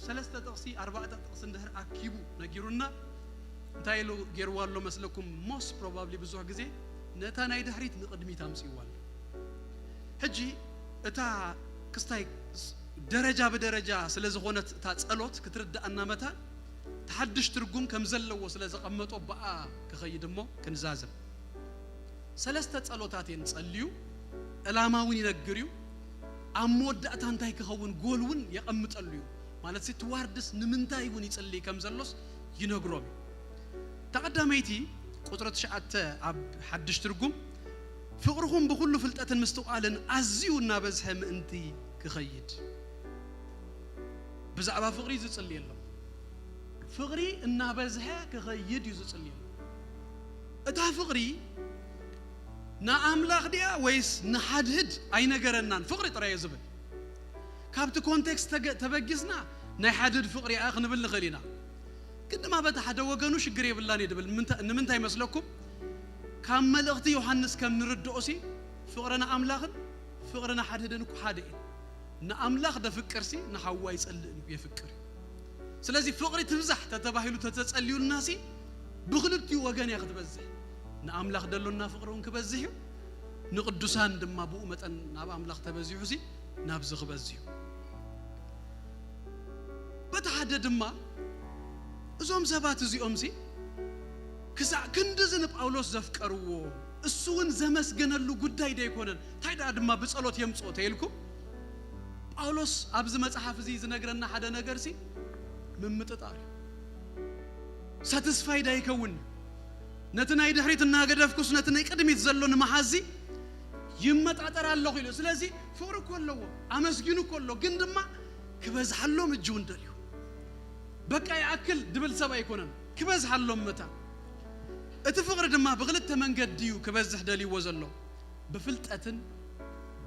ሰለስተ ጥቕሲ፣ ኣርባዕተ ጥቕሲ እንድሕር ኣኪቡ ነጊሩና፣ እንታይ ኢሉ ገይርዋ ኣሎ መስለኩም? ሞስት ፕሮባብሊ ብዙሕ ግዜ ነታ ናይ ድሕሪት ንቕድሚት ኣምጽእዋ ኣሎ። ሕጂ እታ ክስታይ ደረጃ ብደረጃ ስለ ዝኾነት እታ ጸሎት ክትርድኣና መታን፣ እቲ ሓድሽ ትርጉም ከም ዘለዎ ስለ ዘቐመጦ ብኣ ክኸይድ እሞ ክንዛዘም። ሰለስተ ጸሎታት እየን ጸልዩ፣ ዕላማ እውን ይነግር እዩ። ኣብ መወዳእታ እንታይ ክኸውን ጎል እውን የቐምጠሉ እዩ። ማለት ሲ ትዋርድስ ንምንታይ እውን ይጽልይ ከም ዘሎስ ይነግሮም እዩ። እታ ቀዳመይቲ ቁጽሪ ትሽዓተ ኣብ ሓድሽ ትርጉም፣ "ፍቕርኹም ብኹሉ ፍልጠትን ምስትውዓልን ኣዝዩ እናበዝሐ ምእንቲ ክኸይድ" ብዛዕባ ፍቕሪ እዩ ዝጽልየሎም። ፍቕሪ እናበዝሐ ክኸይድ እዩ ዝጽልየሎም። እታ ፍቕሪ ንኣምላኽ ድያ ወይስ ንሓድህድ ኣይነገረናን፣ ፍቕሪ ጥራይ እዩ ዝብል። ካብቲ ኮንቴክስት ተገ-፣ ተበጊስና ናይ ሓድህድ ፍቕሪ እያ ክንብል ንኽእል ኢና። ግን ድማ በቲ ሓደ ወገኑ ሽግር የብላን እዩ ድብል። ንምንታ-፣ ንምንታይ ይመስለኩም? ካብ መልእኽቲ ዮሃንስ ከም ንርድኦ ሲ ፍቕሪ ንኣምላኽን ፍቕሪ ንሓድህድን እኮ ሓደ እዩ። ንኣምላኽ ደፍቅር ሲ ንሓዋ ይጸልእን እዩ፣ የፍቅር እዩ። ስለዚ ፍቕሪ ትብዛሕ ተተባሂሉ ተተጸልዩልና ሲ ብኽልቲኡ ወገን እያ ክትበዝሕ። ንኣምላኽ ደሎና ፍቕሪ እውን ክበዝሕ እዩ፣ ንቅዱሳን ድማ ብኡ መጠን ናብ ኣምላኽ ተበዚሑ ሲ ናብዚ ክበዝሕ እዩ። በቲ ሓደ ድማ እዞም ሰባት እዚኦም ሲ ክሳዕ ክንድዚ ንጳውሎስ ዘፍቀርዎ፣ እሱ እውን ዘመስገነሉ ጉዳይ ደይኮነን፣ እንታይ ደኣ ድማ ብጸሎት የምጽኦ ተይልኩም? ጳውሎስ ኣብዚ መጽሓፍ እዚ ዝነግረና ሓደ ነገር ሲ ምምጥጣር እዩ። ሳቲስፋይድ ኣይከውን። ነቲ ናይ ድሕሪት እናገደፍኩስ ነቲ ናይ ቅድሚት ዘሎ ንምሓዚ ይመጣጠር ኣለኹ ኢሉ። ስለዚ ፍቕሪ እኮ ኣለዎ፣ ኣመስጊኑ እኮ ኣሎ፣ ግን ድማ ክበዝሓሎም እጅውን ደልዩ። በቃ ይኣክል ድብል ሰብ ኣይኮነን፣ ክበዝሓሎም መታ። እቲ ፍቕሪ ድማ ብኽልተ መንገዲ እዩ ክበዝሕ ደልይዎ ዘሎ፣ ብፍልጠትን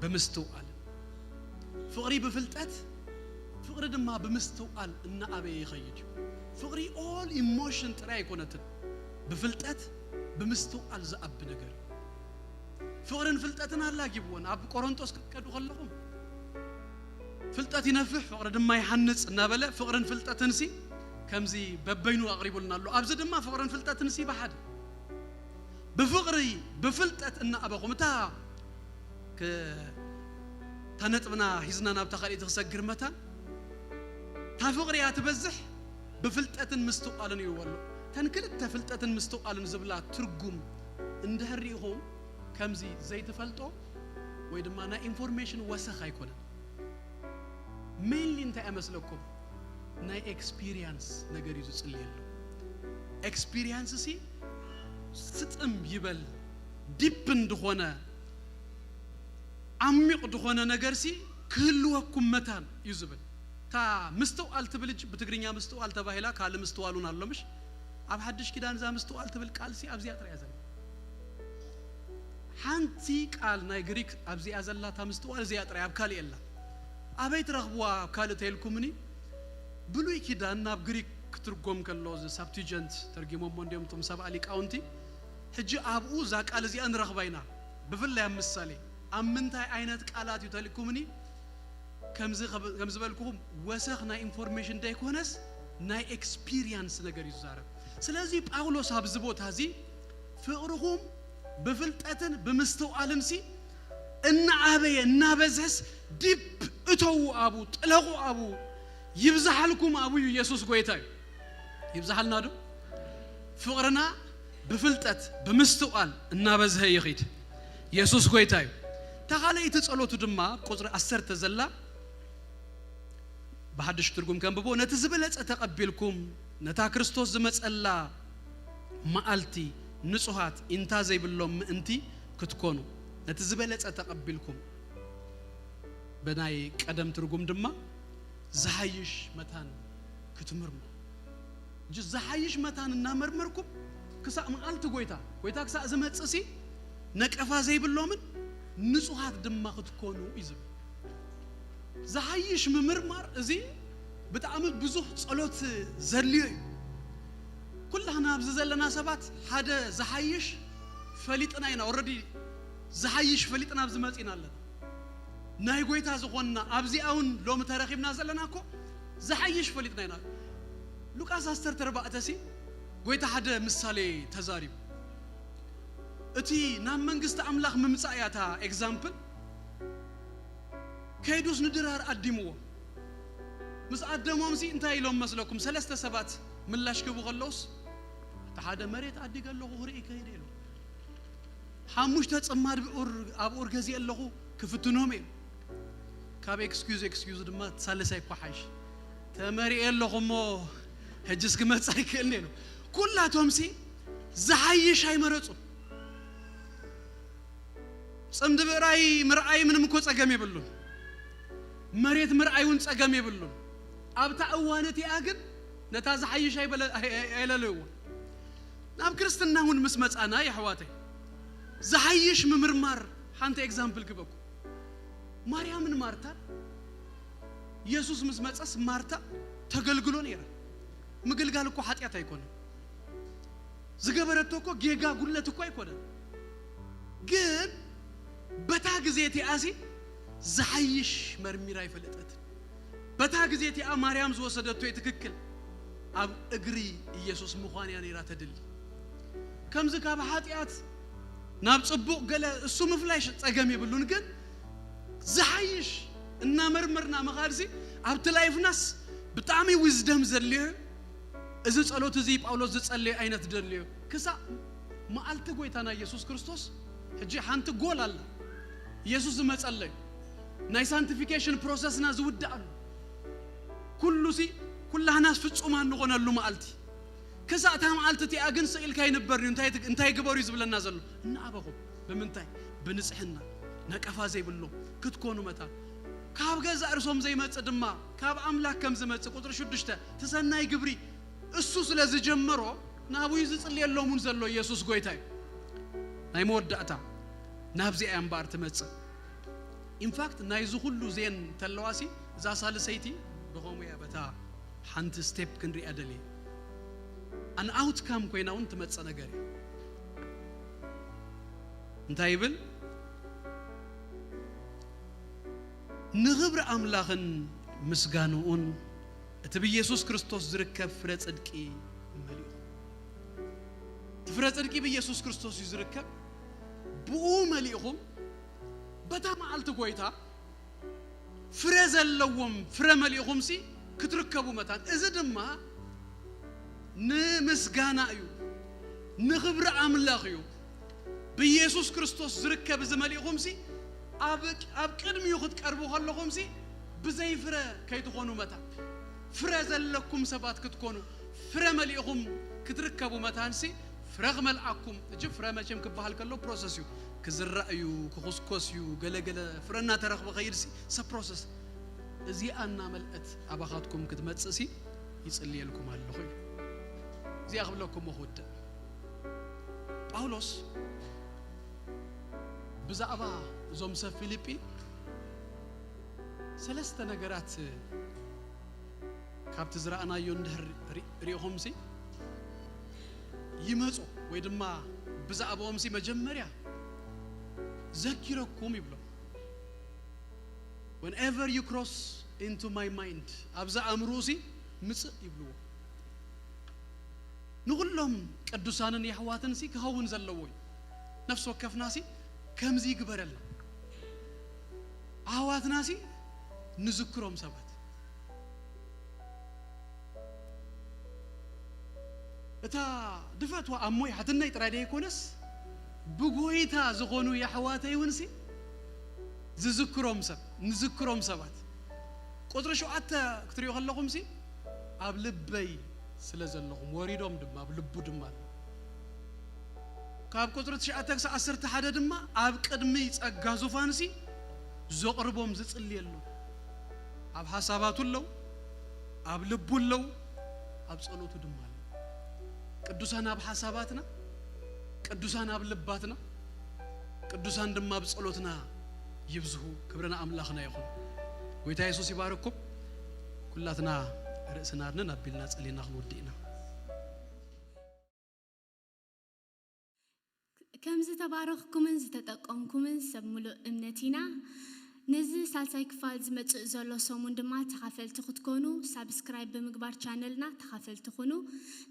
ብምስትውዓልን። ፍቕሪ ብፍልጠት፣ ፍቕሪ ድማ ብምስትውዓል እናኣበየ ይኸይድ እዩ። ፍቕሪ ኦል ኢሞሽን ጥራይ ኣይኮነትን፣ ብፍልጠት ብምስትውዓል ዝኣቢ ነገር እዩ። ፍቕርን ፍልጠትን ኣላጊብዎን ኣብ ቆሮንጦስ ክትከዱ ከለኹም፣ "ፍልጠት ይነፍሕ፣ ፍቕሪ ድማ ይሃንጽ" እናበለ ፍቕርን ፍልጠትን ሲ ከምዚ በበይኑ ኣቕሪቡልና ኣሎ። ኣብዚ ድማ ፍቕርን ፍልጠትን ሲ ብሓደ፣ ብፍቕሪ ብፍልጠት እናኣበኹም። እታ ክ-፣ እታ ነጥብና ሂዝና ናብታ ካልእቲ ክሰግር መታን፣ እታ ፍቕሪ እያ ትበዝሕ፣ ብፍልጠትን ምስትውዓልን ይብሉ ኣሎ። እተን ክልተ ፍልጠትን ምስትውዓልን ዝብላ ትርጉም እንድሕር ርኢኹም፣ ከምዚ ዘይትፈልጦ ወይ ድማ ናይ ኢንፎርሜሽን ወሰኽ ኣይኮነን። ሜይንሊ እንታይ እመስለኩም? ናይ ኤክስፒሪየንስ ነገር እዩ ዝጽልየሉ። ኤክስፒሪየንስ ሲ ስጥም ይበል፣ ዲፕ እንድኾነ፣ ዓሚቕ ድኾነ ነገር ሲ ክህልወኩም መታን እዩ ዝብል። እታ ምስትውዓል ትብል እጅ ብትግርኛ ምስትውዓል ተባሂላ፣ ካልእ ምስትዋል እውን ኣሎ ምሽ? ኣብ ሓድሽ ኪዳን እዛ ምስትውዓል ትብል ቃል ሲ ኣብዚኣ ጥራይ እያ ዘላ። ሓንቲ ቃል ናይ ግሪክ ኣብዚኣ ዘላ እታ ምስትውዓል እዚኣ ጥራይ፣ ኣብ ካልእ የላ። ኣበይ ትረኽብዋ ኣብ ካልእ ተይልኩምኒ? ብሉይ ኪዳን ናብ ግሪክ ክትርጎም ከሎ፣ እዚ ሳፕቱጀንት ተርጊሞሞ እንዲዮም እቶም ሰብኣ ሊቃውንቲ። ሕጂ ኣብኡ እዛ ቃል እዚኣ ንረኽባ ኢና። ብፍላይ ኣብ ምሳሌ፣ ኣብ ምንታይ ዓይነት ቃላት እዩ ተልኩምኒ? ከምዚ ከብ-፣ ከም ዝበልኩኹም ወሰኽ ናይ ኢንፎርሜሽን ደይኮነስ፣ ናይ ኤክስፒሪየንስ ነገር እዩ ዝዛረብ። ስለዚ ጳውሎስ ኣብዚ ቦታ እዚ ፍቕርኹም ብፍልጠትን ብምስትውዓልን ሲ እናዓበየ እናበዝሐስ ዲፕ እተዉ፣ ኣቡ ጥለቑ፣ ኣቡ ይብዝሓልኩም፣ ኣቡ እዩ። ኢየሱስ ጎይታ እዩ። ይብዝሓልና ዶ? ፍቕርና ብፍልጠት ብምስትውዓል እናበዝሐ ይኺድ። ኢየሱስ ጎይታ እዩ። ተኻለይቲ ጸሎቱ ድማ ቁጽሪ ዓሰርተ ዘላ ብሓድሽ ትርጉም ከንብቦ፣ ነቲ ዝበለጸ ተቐቢልኩም፣ ነታ ክርስቶስ ዝመጸላ መዓልቲ ንጹሃት ኢንታ ዘይብሎም ምእንቲ ክትኮኑ፣ ነቲ ዝበለጸ ተቐቢልኩም። ብናይ ቀደም ትርጉም ድማ ዝሓይሽ መታን ክትምርምሩ። እንጂ ዝሓይሽ መታን እናመርመርኩም ክሳእ መዓልቲ ጎይታ፣ ጎይታ ክሳእ ዝመጽእ ሲ ነቀፋ ዘይብሎምን ንጹሃት ድማ ክትኮኑ እዩ ዝብል። ዝሓይሽ ምምርማር እዚ ብጣዕሚ ብዙሕ ጸሎት ዘድልዮ እዩ። ኩላህና ኣብዚ ዘለና ሰባት ሓደ ዝሓይሽ ፈሊጥና ኢና። ኦልረዲ ዝሓይሽ ፈሊጥና ኣብዚ መጺና ኣለና። ናይ ጎይታ ዝኾንና ኣብዚኣ እውን ሎሚ ተረኺብና ዘለና እኮ ዝሓይሽ ፈሊጥና ኢና። ሉቃስ ዓሰርተ ኣርባዕተ ሲ ጎይታ ሓደ ምሳሌ ተዛሪቡ። እቲ ናብ መንግስቲ ኣምላኽ ምምጻእ እያ እታ ኤግዛምፕል። ከይዱስ ንድራር ኣዲምዎ። ምስ ኣደሞም ሲ እንታይ ኢሎም መስለኩም? ሰለስተ ሰባት ምላሽ ክህቡ ከለውስ፣ እቲ ሓደ መሬት ኣዲገ ኣለኹ ክርኢ ከይደ ኢሉ። ሓሙሽተ ጽማድ ብኡር ኣብ ኡር ገዚአ ኣለኹ ክፍትኖም እዩ። ካብ ኤክስኪዩዝ ኤክስኪዩዝ ድማ ሳልሳይ እኮ ሓይሽ። ተመሪኤ ኣለኹ እሞ ሕጅስ ክመጽእ ኣይክእልን ኢሉ። ኩላቶም ሲ ዝሓይሽ ኣይመረጹን። ጽምዲ ብእራይ ምርኣይ ምንም እኮ ጸገም የብሉን። መሬት ምርኣይ እውን ጸገም የብሉን። ኣብታ እዋን እቲኣ ግን ነታ ዝሓይሽ ኣይበለ-፣ ኣይ-፣ ኣይ-፣ ኣይለለይዎ። ናብ ክርስትና እውን ምስ መጻና የሕዋተይ፣ ዝሓይሽ ምምርማር ሓንቲ ኤግዛምፕል ክበኩ። ማርያምን ማርታን፣ የሱስ ምስ መጸስ ማርታ ተገልግሎ ነይራ። ምግልጋል እኮ ሓጢኣት ኣይኮነን። ዝገበረቶ እኮ ጌጋ ጉድለት እኮ ኣይኮነን። ግን በታ ግዜ እቲኣሲ ዝሓይሽ መርሚራ ኣይፈለጠትን። በታ ግዜ እቲኣ ማርያም ዝወሰደቶ እዩ ትክክል። ኣብ እግሪ ኢየሱስ ምዃን እያ ነይራ ተድሊ። ከምዚ ካብ ሓጢኣት ናብ ጽቡቕ ገለ እሱ ምፍላይ ሽ-፣ ጸገም የብሉን። ግን ዝሓይሽ እናመርመርና ምኻድሲ ኣብቲ ላይፍናስ ብጣዕሚ ዊዝደም ዘድልዮ። እዚ ጸሎት እዚ ጳውሎስ ዝጸለዮ ዓይነት ደልዮ። ክሳብ መዓልቲ ጎይታና ኢየሱስ ክርስቶስ፣ ሕጂ ሓንቲ ጎል ኣላ። ኢየሱስ ዝመጸለይ ናይ ሳንቲፊኬሽን ፕሮሰስና ዝውድኣሉ። ኩሉ ሲ፣ ኩላህናስ ፍጹማን ንኾነሉ መዓልቲ። ክሳብ እታ መዓልቲ እቲኣ ግን ስቕ ኢልካ ይንበር እዩ። እንታይ ት-፣ እንታይ ግበሩ እዩ ዝብለና ዘሎ? እናኣበኹም። ብምንታይ? ብንጽሕና፣ ነቀፋ ዘይብሎም ክትኮኑ መታን። ካብ ገዛእ ርእሶም ዘይመጽእ ድማ ካብ ኣምላኽ ከም ዝመጽእ፣ ቁጽሪ ሽዱሽተ፣ እቲ ሰናይ ግብሪ እሱ ስለ ዝጀመሮ፣ ናብኡ እዩ ዝጽልየሎም እውን ዘሎ። ኢየሱስ ጎይታ እዩ። ናይ መወዳእታ ናብዚኣ እያ እምበኣር ትመጽእ። ኢንፋክት ናይዚ ኩሉ ዜን ተለዋሲ እዛ ሳልሰይቲ ብኸምኡ እያ በታ ሓንቲ ስቴፕ ክንሪኣ ደልየ። ኣን ኣውትካም ኮይና እውን ትመጽእ ነገር እያ። እንታይ ይብል? ንኽብሪ ኣምላኽን ምስጋንኡን እቲ ብኢየሱስ ክርስቶስ ዝርከብ ፍረ ጽድቂ መሊኡ። እቲ ፍረ ጽድቂ ብኢየሱስ ክርስቶስ እዩ ዝርከብ። ብኡ መሊእኹም በታ መዓልቲ ጎይታ ፍረ ዘለዎም ፍረ መሊእኹምሲ ክትርከቡ መታን። እዚ ድማ ንምስጋና እዩ፣ ንኽብሪ ኣምላኽ እዩ። ብኢየሱስ ክርስቶስ ዝርከብ እዚ መሊእኹምሲ ኣብ፣ ኣብ ቅድሚኡ ክትቀርቡ ከለኹምሲ ብዘይ ፍረ ከይትኾኑ መታን። ፍረ ዘለኩም ሰባት ክትኮኑ፣ ፍረ መሊእኹም ክትርከቡ መታንሲ ፍረ ክመልኣኩም። እጂ ፍረ መቸም ክበሃል ከሎ ፕሮሰስ እዩ። ክዝራእ እዩ፣ ክኹስኮስ እዩ፣ ገለገለ ፍረ እናተረኽበ ኸይድሲ ሰብ ፕሮሰስ። እዚኣ እናመልአት ኣባኻትኩም ክትመጽእሲ ይጽልየልኩም ኣለኹ እዩ። እዚኣ ክብለኩም እሞ ክውድእ። ጳውሎስ ብዛዕባ እዞም ሰብ ፊልጲ ሰለስተ ነገራት ካብቲ ዝረኣናዮ እንድሕር ሪ-፣ ሪኢኹምሲ ይመጹ ወይ ድማ ብዛዕባኦምሲ መጀመርያ ዘኪረኩም ይብሎም። Whenever you cross into my mind፣ ኣብዚ ኣእምሮሲ ምጽእ ይብልዎ። ንኹሎም ቅዱሳንን የሕዋትን ሲ ክኸውን ዘለዎ እዩ። ነፍሲ ወከፍና ሲ ከምዚ ይግበረልና። ኣሕዋትና ሲ ንዝክሮም ሰባት። እታ ድፈትዋ ኣሞይ ሓትነይ ጥራይ ደይኮነስ፣ ብጎይታ ዝኾኑ የሕዋተይ እውን ሲ ዝዝክሮም ሰብ፣ ንዝክሮም ሰባት። ቁጽሪ ሸውዓተ ክትሪኡ ከለኹም ሲ ኣብ ልበይ ስለ ዘለኹም፣ ወሪዶም ድማ ኣብ ልቡ ድማ ኣሎ። ካብ ቁጽሪ ትሽዓተ ክሳብ ዓሰርተ ሓደ ድማ ኣብ ቅድሚ ጸጋ ዙፋንሲ ዘቕርቦም ዝጽልየሉ፣ ኣብ ሓሳባቱ ኣለዉ፣ ኣብ ልቡ ኣለዉ፣ ኣብ ጸሎቱ ድማ ኣለዉ። ቅዱሳን ኣብ ሓሳባትና፣ ቅዱሳን ኣብ ልባትና፣ ቅዱሳን ድማ ኣብ ጸሎትና ይብዝሁ። ክብሪ ንኣምላኽና ይኹን። ጎይታ የሱስ ይባርኩም። ኩላትና ርእስና ኣድንን ኣቢልና ጸሊና ክንውድእ ኢና። ከም ዝተባረኽኩምን ዝተጠቀምኩምን ሰብ ምሉእ እምነት ኢና። ነዚ ሳልሳይ ክፋል ዝመጽእ ዘሎ ሰሙን ድማ ተኻፈልቲ ክትኮኑ ሳብስክራይብ ብምግባር ቻነልና ተኻፈልቲ ኩኑ።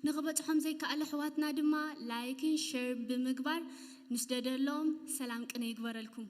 ንኽበጽሖም ዘይከኣለ ኣሕዋትና ድማ ላይክን ሼር ብምግባር ንስደደሎም። ሰላም ቅነ ይግበረልኩም።